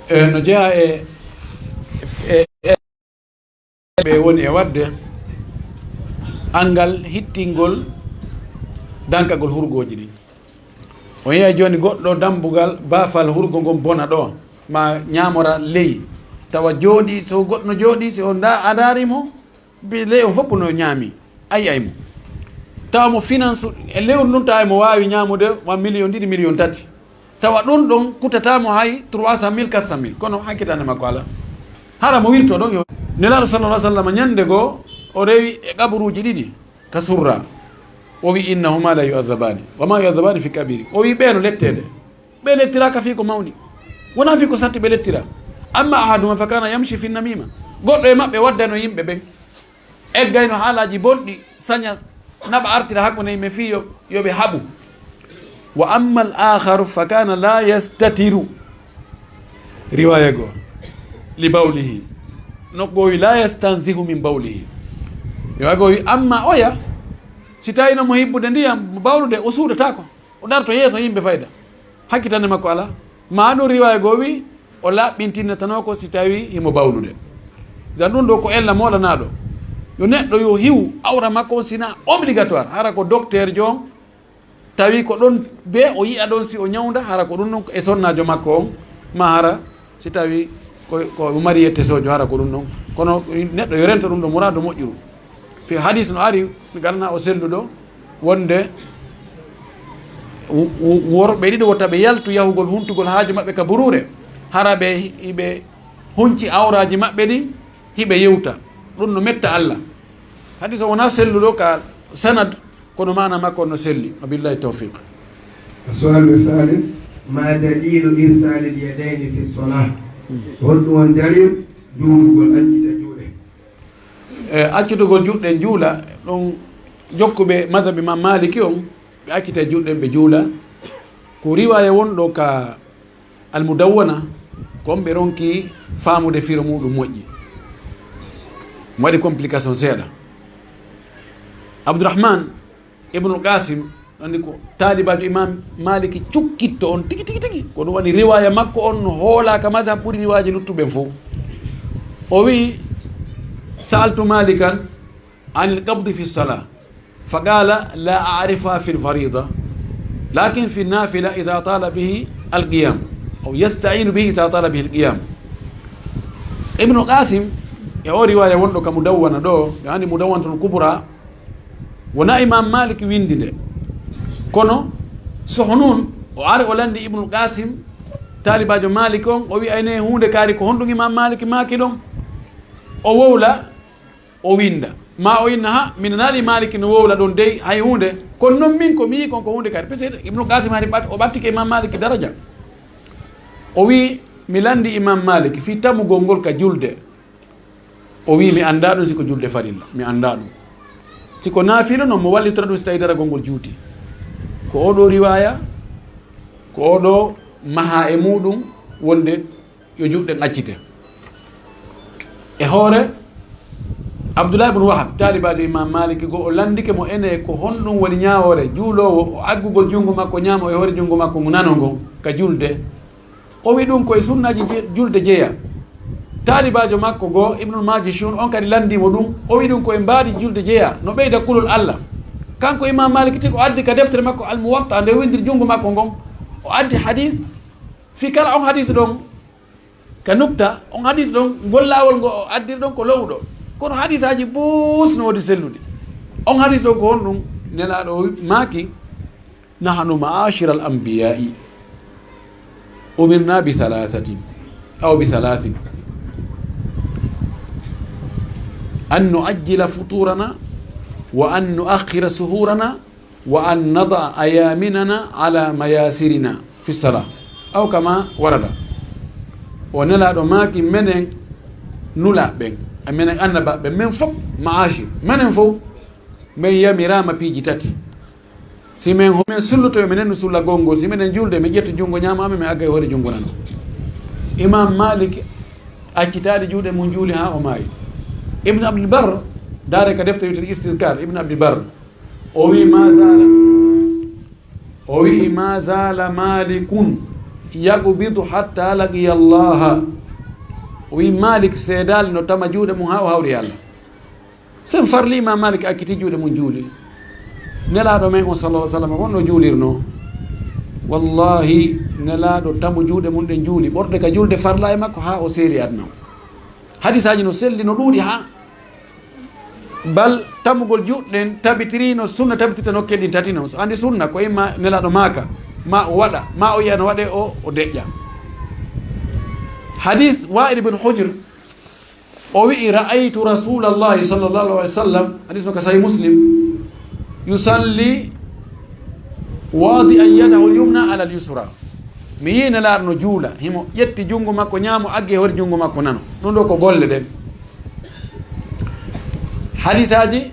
E no jeyaa e, e, e ɓe woni e waɗde anngal hittingol Dankagol hurgooji ɗin. O yi'ay jooni goɗɗo dambugal baafal hurgo ngon bona ɗo, ma ñaamora ley. Tawa jooɗii, so goɗɗo no jooɗii, si o nda-, a ndaari mo, bi-, ley on fof no ñaami, a yi'ay mo. Tawa mo finance e lewru ndun, tawa mo waawi ñaamude wa million ɗiɗi, million tati. Tawa ɗun ɗon kutata mo hay trois cent mille, quatre cent mille, kono hakkitande makko alaa. Hara mo wirto ɗon yo. Nelaaɗo sallallahu alaihi wasallam ñande goo o rewi e qaburuuji ɗiɗi ka surra. O wi, "Innahuma la yu'adhabani, wa ma yu'adhabani fi kabiri." O wi, "Ɓe no letteede. Ɓe lettiraaka fii ko mawni. Wonaa fii ko satti ɓe lettira. Amma ahaduhuma fa kana yamshi fi namima." Goɗɗo e maɓɓe waddano yimɓe ɓen. Eggayno haalaaji bonɗi, saña naɓa artira hakkunde yimɓe fii yo, yo ɓe haɓu. "Wa amma al akharu fa kana la yastatiru." Riwaya goo, "Li bawlihi." No goo wi, "La yastanzihu min bawlihi." Riwaya goo wi, "Amma oya, si tawino mo hibbude ndiyam, mo bawlude, o suuɗataako. O darto yeeso yimɓe fayda. Hakkitande makko alaa." Ma ɗun riwaya goo wi, "O laaɓɓintinnetanoo ko si tawi himo bawlude." Ngam ɗun ɗoo ko ella moolanaaɗo. Yo neɗɗo yo hiwu awra makko on, sina obligatoire. Hara ko docteur jo on, tawi ko ɗon be o yi'a ɗon si o ñawnda, hara ko ɗun ɗon e sonnaajo makko on, ma hara si tawi ko, ko mari yette sojo, hara ko ɗun ɗon. Kono neɗɗo yo rento ɗun ɗon muraadu moƴƴuru. Fi hadis no ari, mi garanaa o selluɗo, wonde wo-, wo-, worɓe ɗiɗo wota ɓe yaltu yahugol huntugol haaju maɓɓe ka buruure, hara ɓe hi-, hiɓe hunci awraaji maɓɓe ɗin, hiɓe yewta. Ɗun no metta Allah. Hadis o wonaa selluɗo ka sanad, kono maana makko no selli. Wa billahi tawfiq. السؤال الثالث: ما دليل إرسال اليدين في الصلاة؟ Honɗun woni dalil juulugol accita juuɗe? E, accitugol juuɗe juula, ɗon jokkuɓe madhab Imam Maliki on, ɓe accita juuɗe ɓe juula. Ko riwaya wonɗo ka Al-Mudawwana, ko on ɓe ronki faamude firo muɗum moƴƴi. Mo waɗi complication seeɗa. Abdurrahman Ibnul Qasim, andi ko taalibaajo Imam Maliki cukkitto on tigi, tigi, tigi. Ko ɗum waɗi riwaya makko on no hoolaaka mazhab ɓuri riwaaji luttuɓen fof. O wi'i, "Sa'altu Malikan anil qabdi fi salah, fa qala la a'rifa fil farida, lakin fi nafila idha tala bihi al qiyam, aw yasta'inu bihi idha tala bihi al qiyam." Ibnu Qasim, e o riwaya wonɗo ka Mudawwana ɗo, ɓe andi Mudawwanatul Kubra, wona Imam Malik windi nde. Kono Suhnun, o ari o landi Ibnul Qasim, taalibaajo Malik on, o wi'i, "Ayne huunde kaari, ko honɗum Imam Malik maaki ɗon?" O wowla, o winda. Ma o inna, "Ha, mi nanaali Malik no wowla ɗon dey, hay huunde. Kono non min ko mi yi'i kon ko huunde kaari." Parce que Ibnul Qasim hari ɓat-, o ɓattike Imam Malik daraja. O wi'i, "Mi landi Imam Malik fii tamugol ngol ka julde." O wi'i, "Mi anndaa ɗum si ko julde farilla, mi anndaa ɗum. Si ko naafila non, mo wallitora ɗum si tawii daragol ngol juuti." Ko oo ɗoo riwaaya, ko oo ɗoo maha e muuɗum wonde yo juuɗe ɗen accite. E hoore, Abdullah ibn Wahab, taalibaajo Imam Malik, go o landike mo ene ko honɗum woni ñaawoore juuloowo o aggugol junngo makko ñaamo e hoore junngo makko ngu nano ngon ka julde. O wi ɗum ko e sunnaaji je-, julde jeya. Taalibaajo makko goo, Ibnul Majishun, on kadi lanndii mo ɗum. O wi ɗum ko e mbaadi julde jeya, no ɓeyda kulol Allah. Kanko Imam Malik tigi o addi ka deftere makko Al Muwatta, nde o winndiri junngo makko ngon. O addi hadis, fii kala on hadis ɗon, ka nukta, on hadis ɗon, ngol laawol ngo o addiri ɗon ko lowɗo. Kono hadisaaji buus no woodi selluɗi. On hadis ɗon ko honɗum? Nelaaɗo o maaki, "Nahnu ma'ashiral anbiya'i umirna bi thalathatin, aw bi thalathin. An nu'ajjila futurana, wa an nu'akhkhira suhurana, wa an nada'a ayaminana ala mayasirina fi salah." Aw kama warada. O Nelaaɗo maaki, menen nulaaɓe ɓen, e menen annabaaɓe ɓen, men fof, ma'ashir, menen fof, men yamiraama piiji tati. Si men ho-, men sulloto, yo men nennu sullagol ngol. Si menen julde, men ƴetta junngo ñaamo amen, men agga e hoore junngo nano. Imam Malik accitaali juuɗe mum juuli haa o maayi. Ibn Abdul Barr, ndaare ka deftere wiyeteende Istidkar, Ibn Abdul Barr, o wi'i, "Ma zala," o wi'i, "Ma zala Malikun yaqbidu hatta laqiya Allaha." O wi'i, Malik seedaali no tama juuɗe mum haa o hawri e Allah. Sen farli, Imam Malik acciti juuɗe mum juuli. Nelaaɗo men on, sallallahu alaihi wasallam, honno juulirnoo? Wallahi, Nelaaɗo tamu juuɗe mum ɗen juuli, ɓorde ka julde farla e makko haa o seeri aduna. Hadisaaji no selli, no ɗuuɗi haa bal tamugol juuɗe ɗen tabitiri no sunna tabitirta nokkee ɗin tati non. So andi sunna ko imma Nelaaɗo maaka, ma o waɗa, ma o yi'a no waɗee, o, o deƴƴa. Hadis Wa'il ibn Hujr, o wi'i, "Ra'aytu Rasulallahi sallallahu alaihi wasallam," hadis no ka Sahih Muslim, "yusalli wadi'an yadahu al-yumna ala al-yusra." Mi yi'i Nelaaɗo no juula, himo ƴetti junngo makko ñaamo aggi e hoore junngo makko nano. Ɗum ɗo ko golle ɗen. Hadisaaji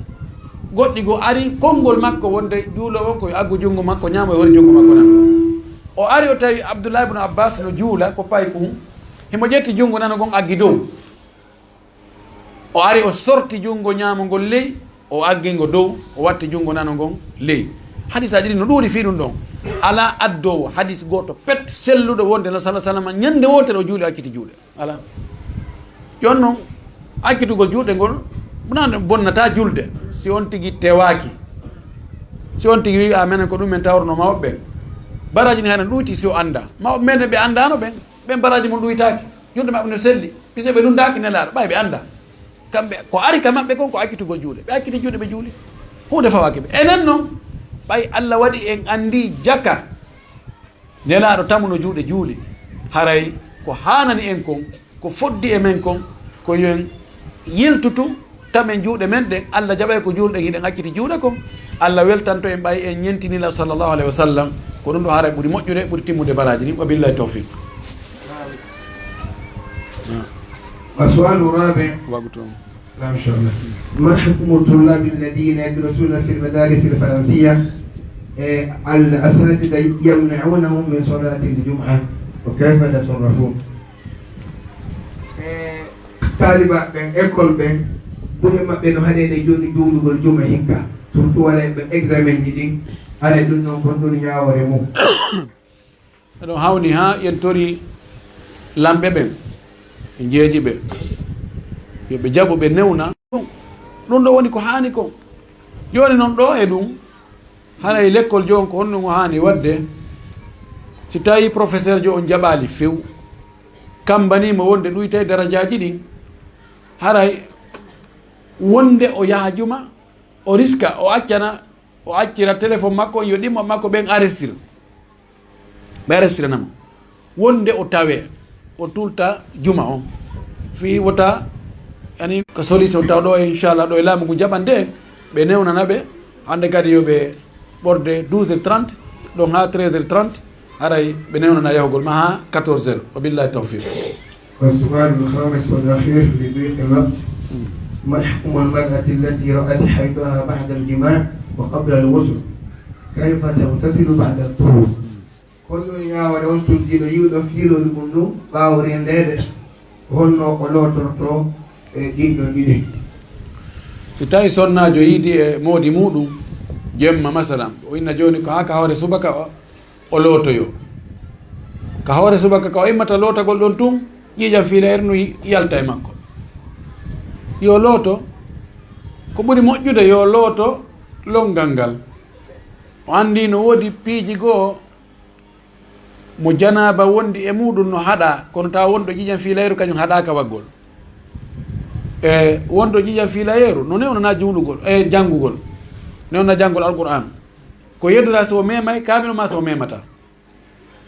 goɗɗi goo ari konngol makko wonde juuloowo on ko yo aggu junngo makko ñaamo e hoore junngo makko nano. O ari o tawi Abdullah ibn Abbas no juula ko paykun, himo ƴetti junngo nano ngon aggi dow. O ari, o sorti junngo ñaamo ngol ley, o aggi ngo dow, o watti junngo nano ngon ley. Hadisaaji ɗin no ɗuuɗi fii ɗum ɗon. Alaa addoowo hadis gooto pet selluɗo wonde no sala salama ñande wootere o juuli acciti juuɗe. Alaa. Jooni non, accitugol juuɗe ngol, wonaa bonnataa julde, si on tigi tewaaki. Si on tigi wi'i, "A menen ko ɗum men tawruno mawɓe ɓen." Baraaji ni hana ɗuuti si o anndaa. Mawɓe men ɓe anndaano ɓen. Ɓen baraaji mun ɗuytaaki. Julde maɓɓe no selli. Puisque ɓe lunndaaki Nelaaɗo, ɓay ɓe anndaa. Kamɓe, ko ari ka maɓɓe kon ko accitugol juuɗe. Ɓe acciti juuɗe, ɓe juuli. Huunde fawaaki ɓe. Enen non, ɓay Alla waɗi en anndii jaka Nelaaɗo tamu no juuɗe juuli. Haray ko haanani en kon, ko foddi e men kon, ko yo en yiltutu, tamen juuɗe men ɗen, Alla jaɓay ko juulɗen, hiɗen acciti juuɗe kon. Alla weltanto en ɓay en ñentini Nelaaɗo sallallahu alaihi wasallam. Ko ɗum ɗo haray ɓuri moƴƴude, ɓuri timmude baraaji ɗin. Wa billahi tawfiq. السؤال الرابع. Wagu toon. نعم، إن شاء الله. ما حكم الطلاب الذين يدرسون في المدارس الفرنسية، إيه، الأساتذة يمنعونهم من صلاة الجمعة، وكيف يتصرفون؟ E taalibaaɓe ɓen, école ɓen, buy maɓɓe no haɗeede jooni juulugol juma hikka, surtout waɗay ɓe examen ji ɗin, haɗay ɗum noon kon ɗum ñaawoore mum. Eɗon hawni haa yentori lamɓe ɓen, e njeeji ɓe, yo ɓe jaɓu ɓe newna. Ɗum ɗo woni ko haani kon. Jooni noon ɗo e ɗum, haray lekkol joon ko honno ngo haani waɗde? Si tawii professeur jo on jaɓaali few, kammbanii mo wonde ɗuytay darajaaji ɗin, haray wonde o yaha juma, o riska, o accana, o accira téléphone makko on, yo ɗimmo makko ɓen arrestira. Ɓe arrestira namo. Wonde o tawe, o tulta juma on. Fii wota, ani, ka solution taw ɗo, inchallah, ɗo e laamu ngu jaɓande, ɓe newnana ɓe, hannde kadi yo ɓe ɓorde douze heures trente, ɗon haa treize heures trente, haray ɓe newnana yahugol ma haa quatorze heures. Wa billahi tawfiq. والسؤال الخامس والأخير لضيق الوقت، ما حكم المرأة التي رأت حيضها بعد الجماع وقبل الغسل؟ كيف تغتسل بعد الطهور؟ Kono ɗum ñaawoore on suddiiɗo yi'uɗo fiiloori mum ɗum ɓaawo renndeede, honno o lootortoo e ɗin ɗon ɗiɗi? Si tawii sonnaajo yiidi e moodi muuɗum jemma, masalan, o inna jooni ko haa ka hoore subaka o, o lootoyoo. Ka hoore subaka ka o immata lootagol ɗon tun, ƴiiƴam fiilayru ndun yalta e makko. Yo looto, ko ɓuri moƴƴude yo looto lonngal ngal. O anndii no woodi piiji goo mo janaaba wondi e muuɗum no haɗaa, kono tawa wonɗo ƴiiƴam fiilayru kañum haɗaaka waggol. E wonɗo ƴiiƴam fiilayru no newnanaa juulugol, e janngugol, newnanaa janngugol Alqur'aan. Ko yeddoraa si o meemay kaamil maa si o meemataa.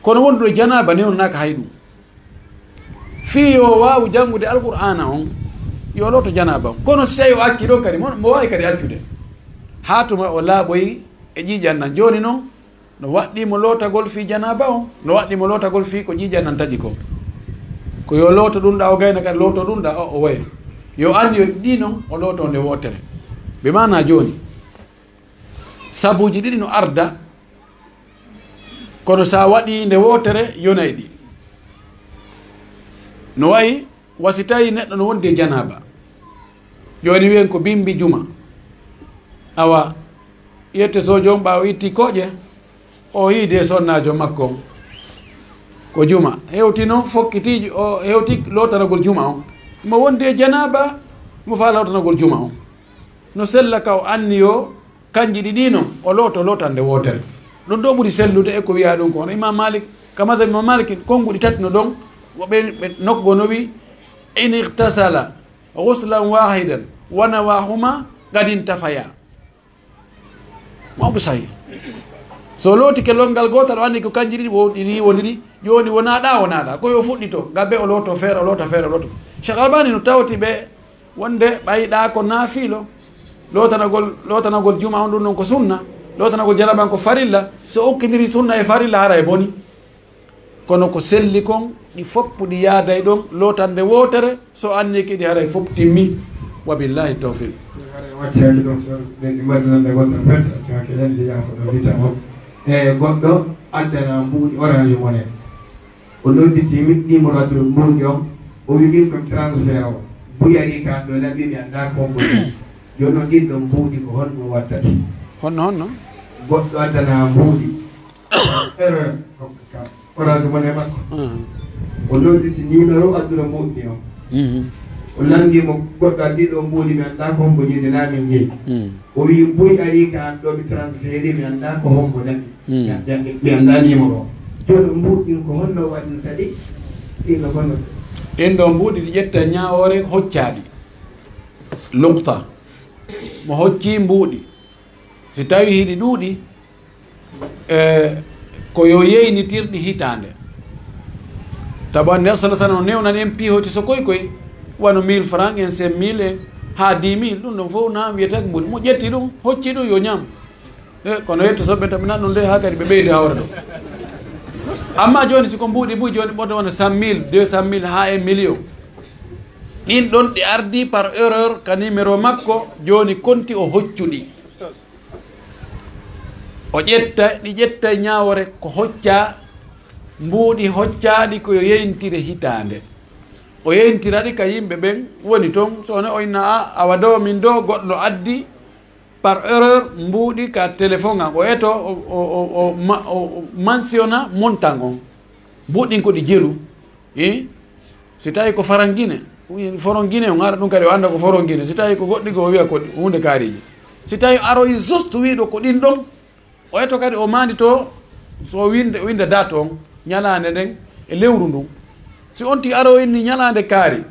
Kono wonɗo janaaba newnanaaka hay ɗum. Fii yo waawu janngude Alqur'aana on, yo looto janaaba on. Kono si tawii o acci ɗon kadi, mo, mo waawi kadi accude. Haa tuma o laaɓoyi e ƴiiƴam ɗan. Jooni non, no waɗɗii mo lootagol fii janaaba on, no waɗɗii mo lootagol fii ko ƴiiƴam ɗan taƴi kon. Ko yo looto ɗum ɗa, o gayna kadi looto ɗum ɗa, o, o woya. Yo anndi yo ɗi non, o looto nde wootere. Bi maanaa jooni, sabuuji ɗiɗi no arda, kono si a waɗii nde wootere, yonay ɗi. No wayi wa si tawii neɗɗo no wondi e janaaba. Jooni wiyen ko bimbi juma. Awa, ƴette soojo on ɓaawo itti kooƴe, o yiidi e sonnaajo makko on. Ko juma. Hewti non fokkiti, o hewti lootanagol juma on. Mo wondi e janaaba, mo faa lootanagol juma on. No sella ka o anniyoo Kanji ɗiɗi non, o looto lootande wootere. Ɗum ɗo ɓuri sellude e ko wiyaa ɗum ko. Hono Imam Malik, ka mazhab Imam Malik, konnguɗi tati no ɗon, wo ɓe, ɓe nokku goo no wi'i, "In ightasala ghuslan wahidan wa nawahuma qad intafaya." Mawɓe sahih. So lootike lonngal gootal, o anndi ko kanji ɗiɗi wo-, ɗiɗi woniri, jooni wonaa ɗa, wonaa ɗa. Ko yo fuɗɗito, gabe o looto feere, o loota feere, o looto. Cheikh Albani no tawti ɓe wonde ɓay ɗa ko naafiilo, lootanagol, lootanagol juma on ɗum non ko sunna, lootanagol janaba on ko farilla, so okkindiri sunna e farilla hara e boni. Kono ko selli kon, ɗi foppu ɗi yaaday ɗon, lootande wootere, so anniike ɗi haray fof timmi. Wa billahi tawfiq. Haray waccaali ɗon, so ɓe ɗi mbaɗi nande goɗɗo pet, ka ke yande yaa ko ɗo wita o. E goɗɗo addana mbuuɗi Orange Money. O nodditi mi, numéro adduɗo mbuuɗi on, o wi min ko mi transfert o. Buy ari ka ɗo laɓi mi annda ko mbo ni. Jooni o ɗin ɗon mbuuɗi ko honno wattata? Honno, honno? Goɗɗo addana mbuuɗi. Erreur. Orange Money makko. Mhm. O nodditi numéro adduɗo mbuuɗi on. Mhm. O lanndi mo goɗɗo addi ɗo mbuuɗi mi annda ko hombo yiide na min jeyi. Mhm. O wi buy ari ka an ɗo mi transfert mi annda ko hombo naɓi. Hmm. Mi, mi, mi anndaa numéro o. Jooni mbuuɗi ɗin ko honno waɗirta ɗi? Ɗin no honno? Ɗin ɗo mbuuɗi ɗi ƴetta ñaawoore hoccaaɗi. Luqta. Mo hocci mbuuɗi. Si tawi hiɗi ɗuuɗi, eh, ko yo yeynitirɗi hitaande. Tawa Neɗɗo sallallaahu alayhi wa sallam o newnani en piihoti so koy koy, wano mille francs en, cinq mille en, haa dix mille, ɗum ɗon fof na wiyetee ko mbuuɗi. Mo ƴetti ɗum, hocci ɗum, yo ñaam. E, kono yetto soɓe tabinaa ɗum de, haa kadi ɓe ɓeydi hawre ɗo. Amma jooni, si ko mbuuɗi buy, jooni ɓurɗo wona cent mille, deux cent mille, haa e million. Ɗin ɗon ɗi ardi par erreur ka numéro makko, jooni konti o hoccu ɗi. O ƴetta, ɗi ƴetta e ñaawoore ko hoccaa, mbuuɗi hoccaaɗi ko yo yeyntire hitaande. O yeyntira ɗi ka yimɓe ɓen woni ton, so ne o inna, "A, awa ɗo min ɗo goɗɗo addi par erreur mbuuɗi ka téléphone am." O eto, o, o, o, o ma-, o, o mentionner montant on. Mbuuɗi ɗin ko ɗi jelu. Eh? Si tawi ko farangine, foron gine, on ara ɗum kadi o annda ko foron gine. Si tawi ko goɗɗi goo, o wiya ko huunde kaariji. Si tawi aroyi juste wiiɗo ko ɗin ɗon, o eto kadi o maandito so winde, winda date on, ñalaande nden e lewru ndun. Si on tigi aro inni ñalaande kaari,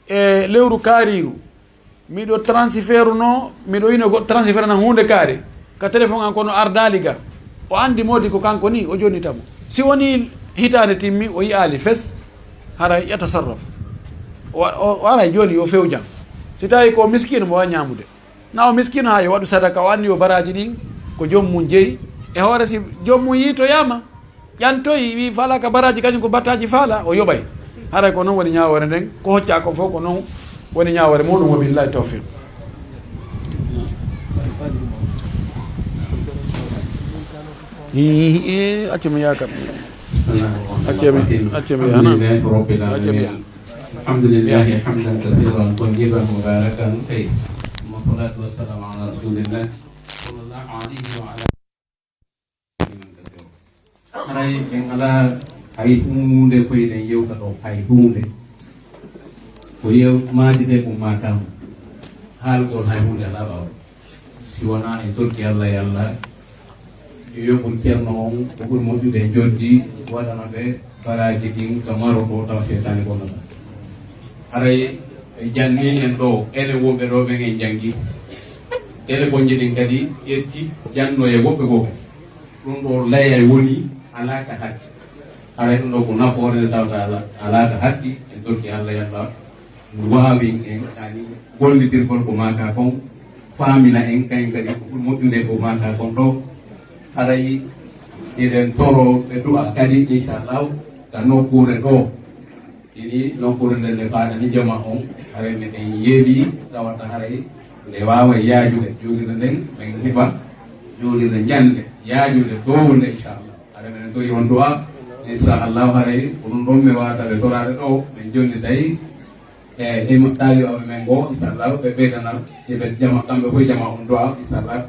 e lewru kaariiru, miɗo transfert no, miɗo ino goɗɗo transfert na huunde kaari ka téléphone an, kono ardaali ga. O anndi moodi ko kanko ni, o jonnita mo. Si woni hitaande timmi, o yi'aali fes, haray yatasarraf. O, o, o aray jooni yo fewjan. Si tawi ko miskiino mo waawi ñaamude. Na o miskiino haa yo waɗu sadaka, o anndi yo baraaji ɗin ko joom mum jeyi. E hoore si joom mum yiitoyaama, ƴantoyi, wi faala ka baraaji, kañum ko battaaji faala, o yoɓay. Haray ko noon woni ñaawoore nden, ko hoccaa ko fof ko noon woni ñaawoore muɗum, wa billahi tawfiq. Hi, hi, hi, accu mi yaaka. Accu mi, accu mi yaana. Accu mi yaana. الحمد لله حمدا كثيرا طيبا مباركا فيه. ثم الصلاة والسلام على رسول الله صلى الله عليه وعلى آله. Haray en alaa hay huunde ko eɗen yewta ɗo, hay huunde. Ko yew-, maadi ɗe ko maakaama. Haalgol hay huunde alaa ɓaawo. Si wonaa en torki Allah, yo Allah yoɓu ceerno on ko ɓuri moƴƴude e njoɓdi, waɗana ɓe baraaji ɗin ka maro ɗo tawa seytaane bonnata. Haray ɓe janni en ɗo, enen wonɓe ɗo ɓen en janngi. Telefonji ɗin kadi ƴetti, janno e woɓɓe goo kadi. Ɗum ɗo layay woni alaa ka hatti. Haray ɗum ɗo ko nafoore nde tawata alaa, alaa ka hatti, en torki Allah, yo Allah waawin en, yani, gollidirgol ko maaka kon, faamina en, kayen kadi ko ɓuri moƴƴude ko maaka kon ɗo. Haray eɗen toro ɓe du'a kadi, inchallahu, ka nokkuure ɗo. Ini nokkuure nden nde faadani jama on, haray meɗen yeeɓi, tawata haray nde waaway yaajude. Juulirde nden, men heɓa juulirde njande, yaajude, downde, inchallah. Haray meɗen tori on du'a, inchallah, haray ko ɗum ɗon mi waawata ɓe toraade ɗo, men jonnitay e, e mo-, taaliɓe men goo, inchallah, ɓe ɓeydana, ɓe jama, kamɓe fof jama on du'a, inchallah.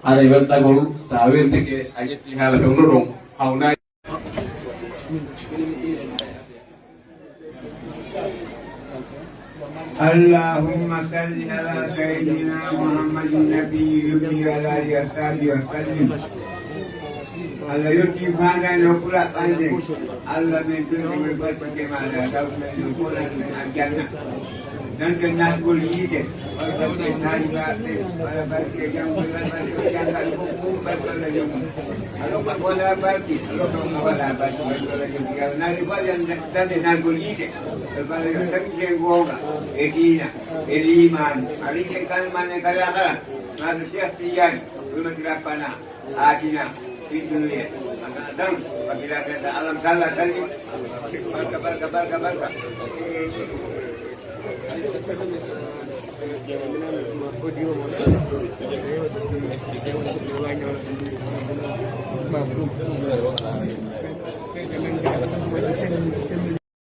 Haray weltagol, so a weltike, a ƴetti haala fewndo ɗon, hawnaaki. اللهم صل على سيدنا محمد النبي الأمي وعلى آله وصحبه وسلم. Allah yotti faandaani hokkula ɓannden. Allah men tun e barke maaɗa tawtumen ɗum folan men aljanna. Nante naatgol yiite wala barke taalibaaɓe wala barke janngo wala barke janngal fof fof barke Allah yogi. Alokka ko wala barke alokka ko wala barke barke Allah yogi. Yalla naali fof aljanna dande naatgol yiite. Barke Allah yo tawi sen goonga e diina e liimaanu. Ari sen kalman e kala kala. Naata Cheikh Tidiane. Hurmati Rabbana. Atina fi dunya hasanatan wa fil akhirati hasanatan. Allahumma salli wa sallim. Barka barka barka barka.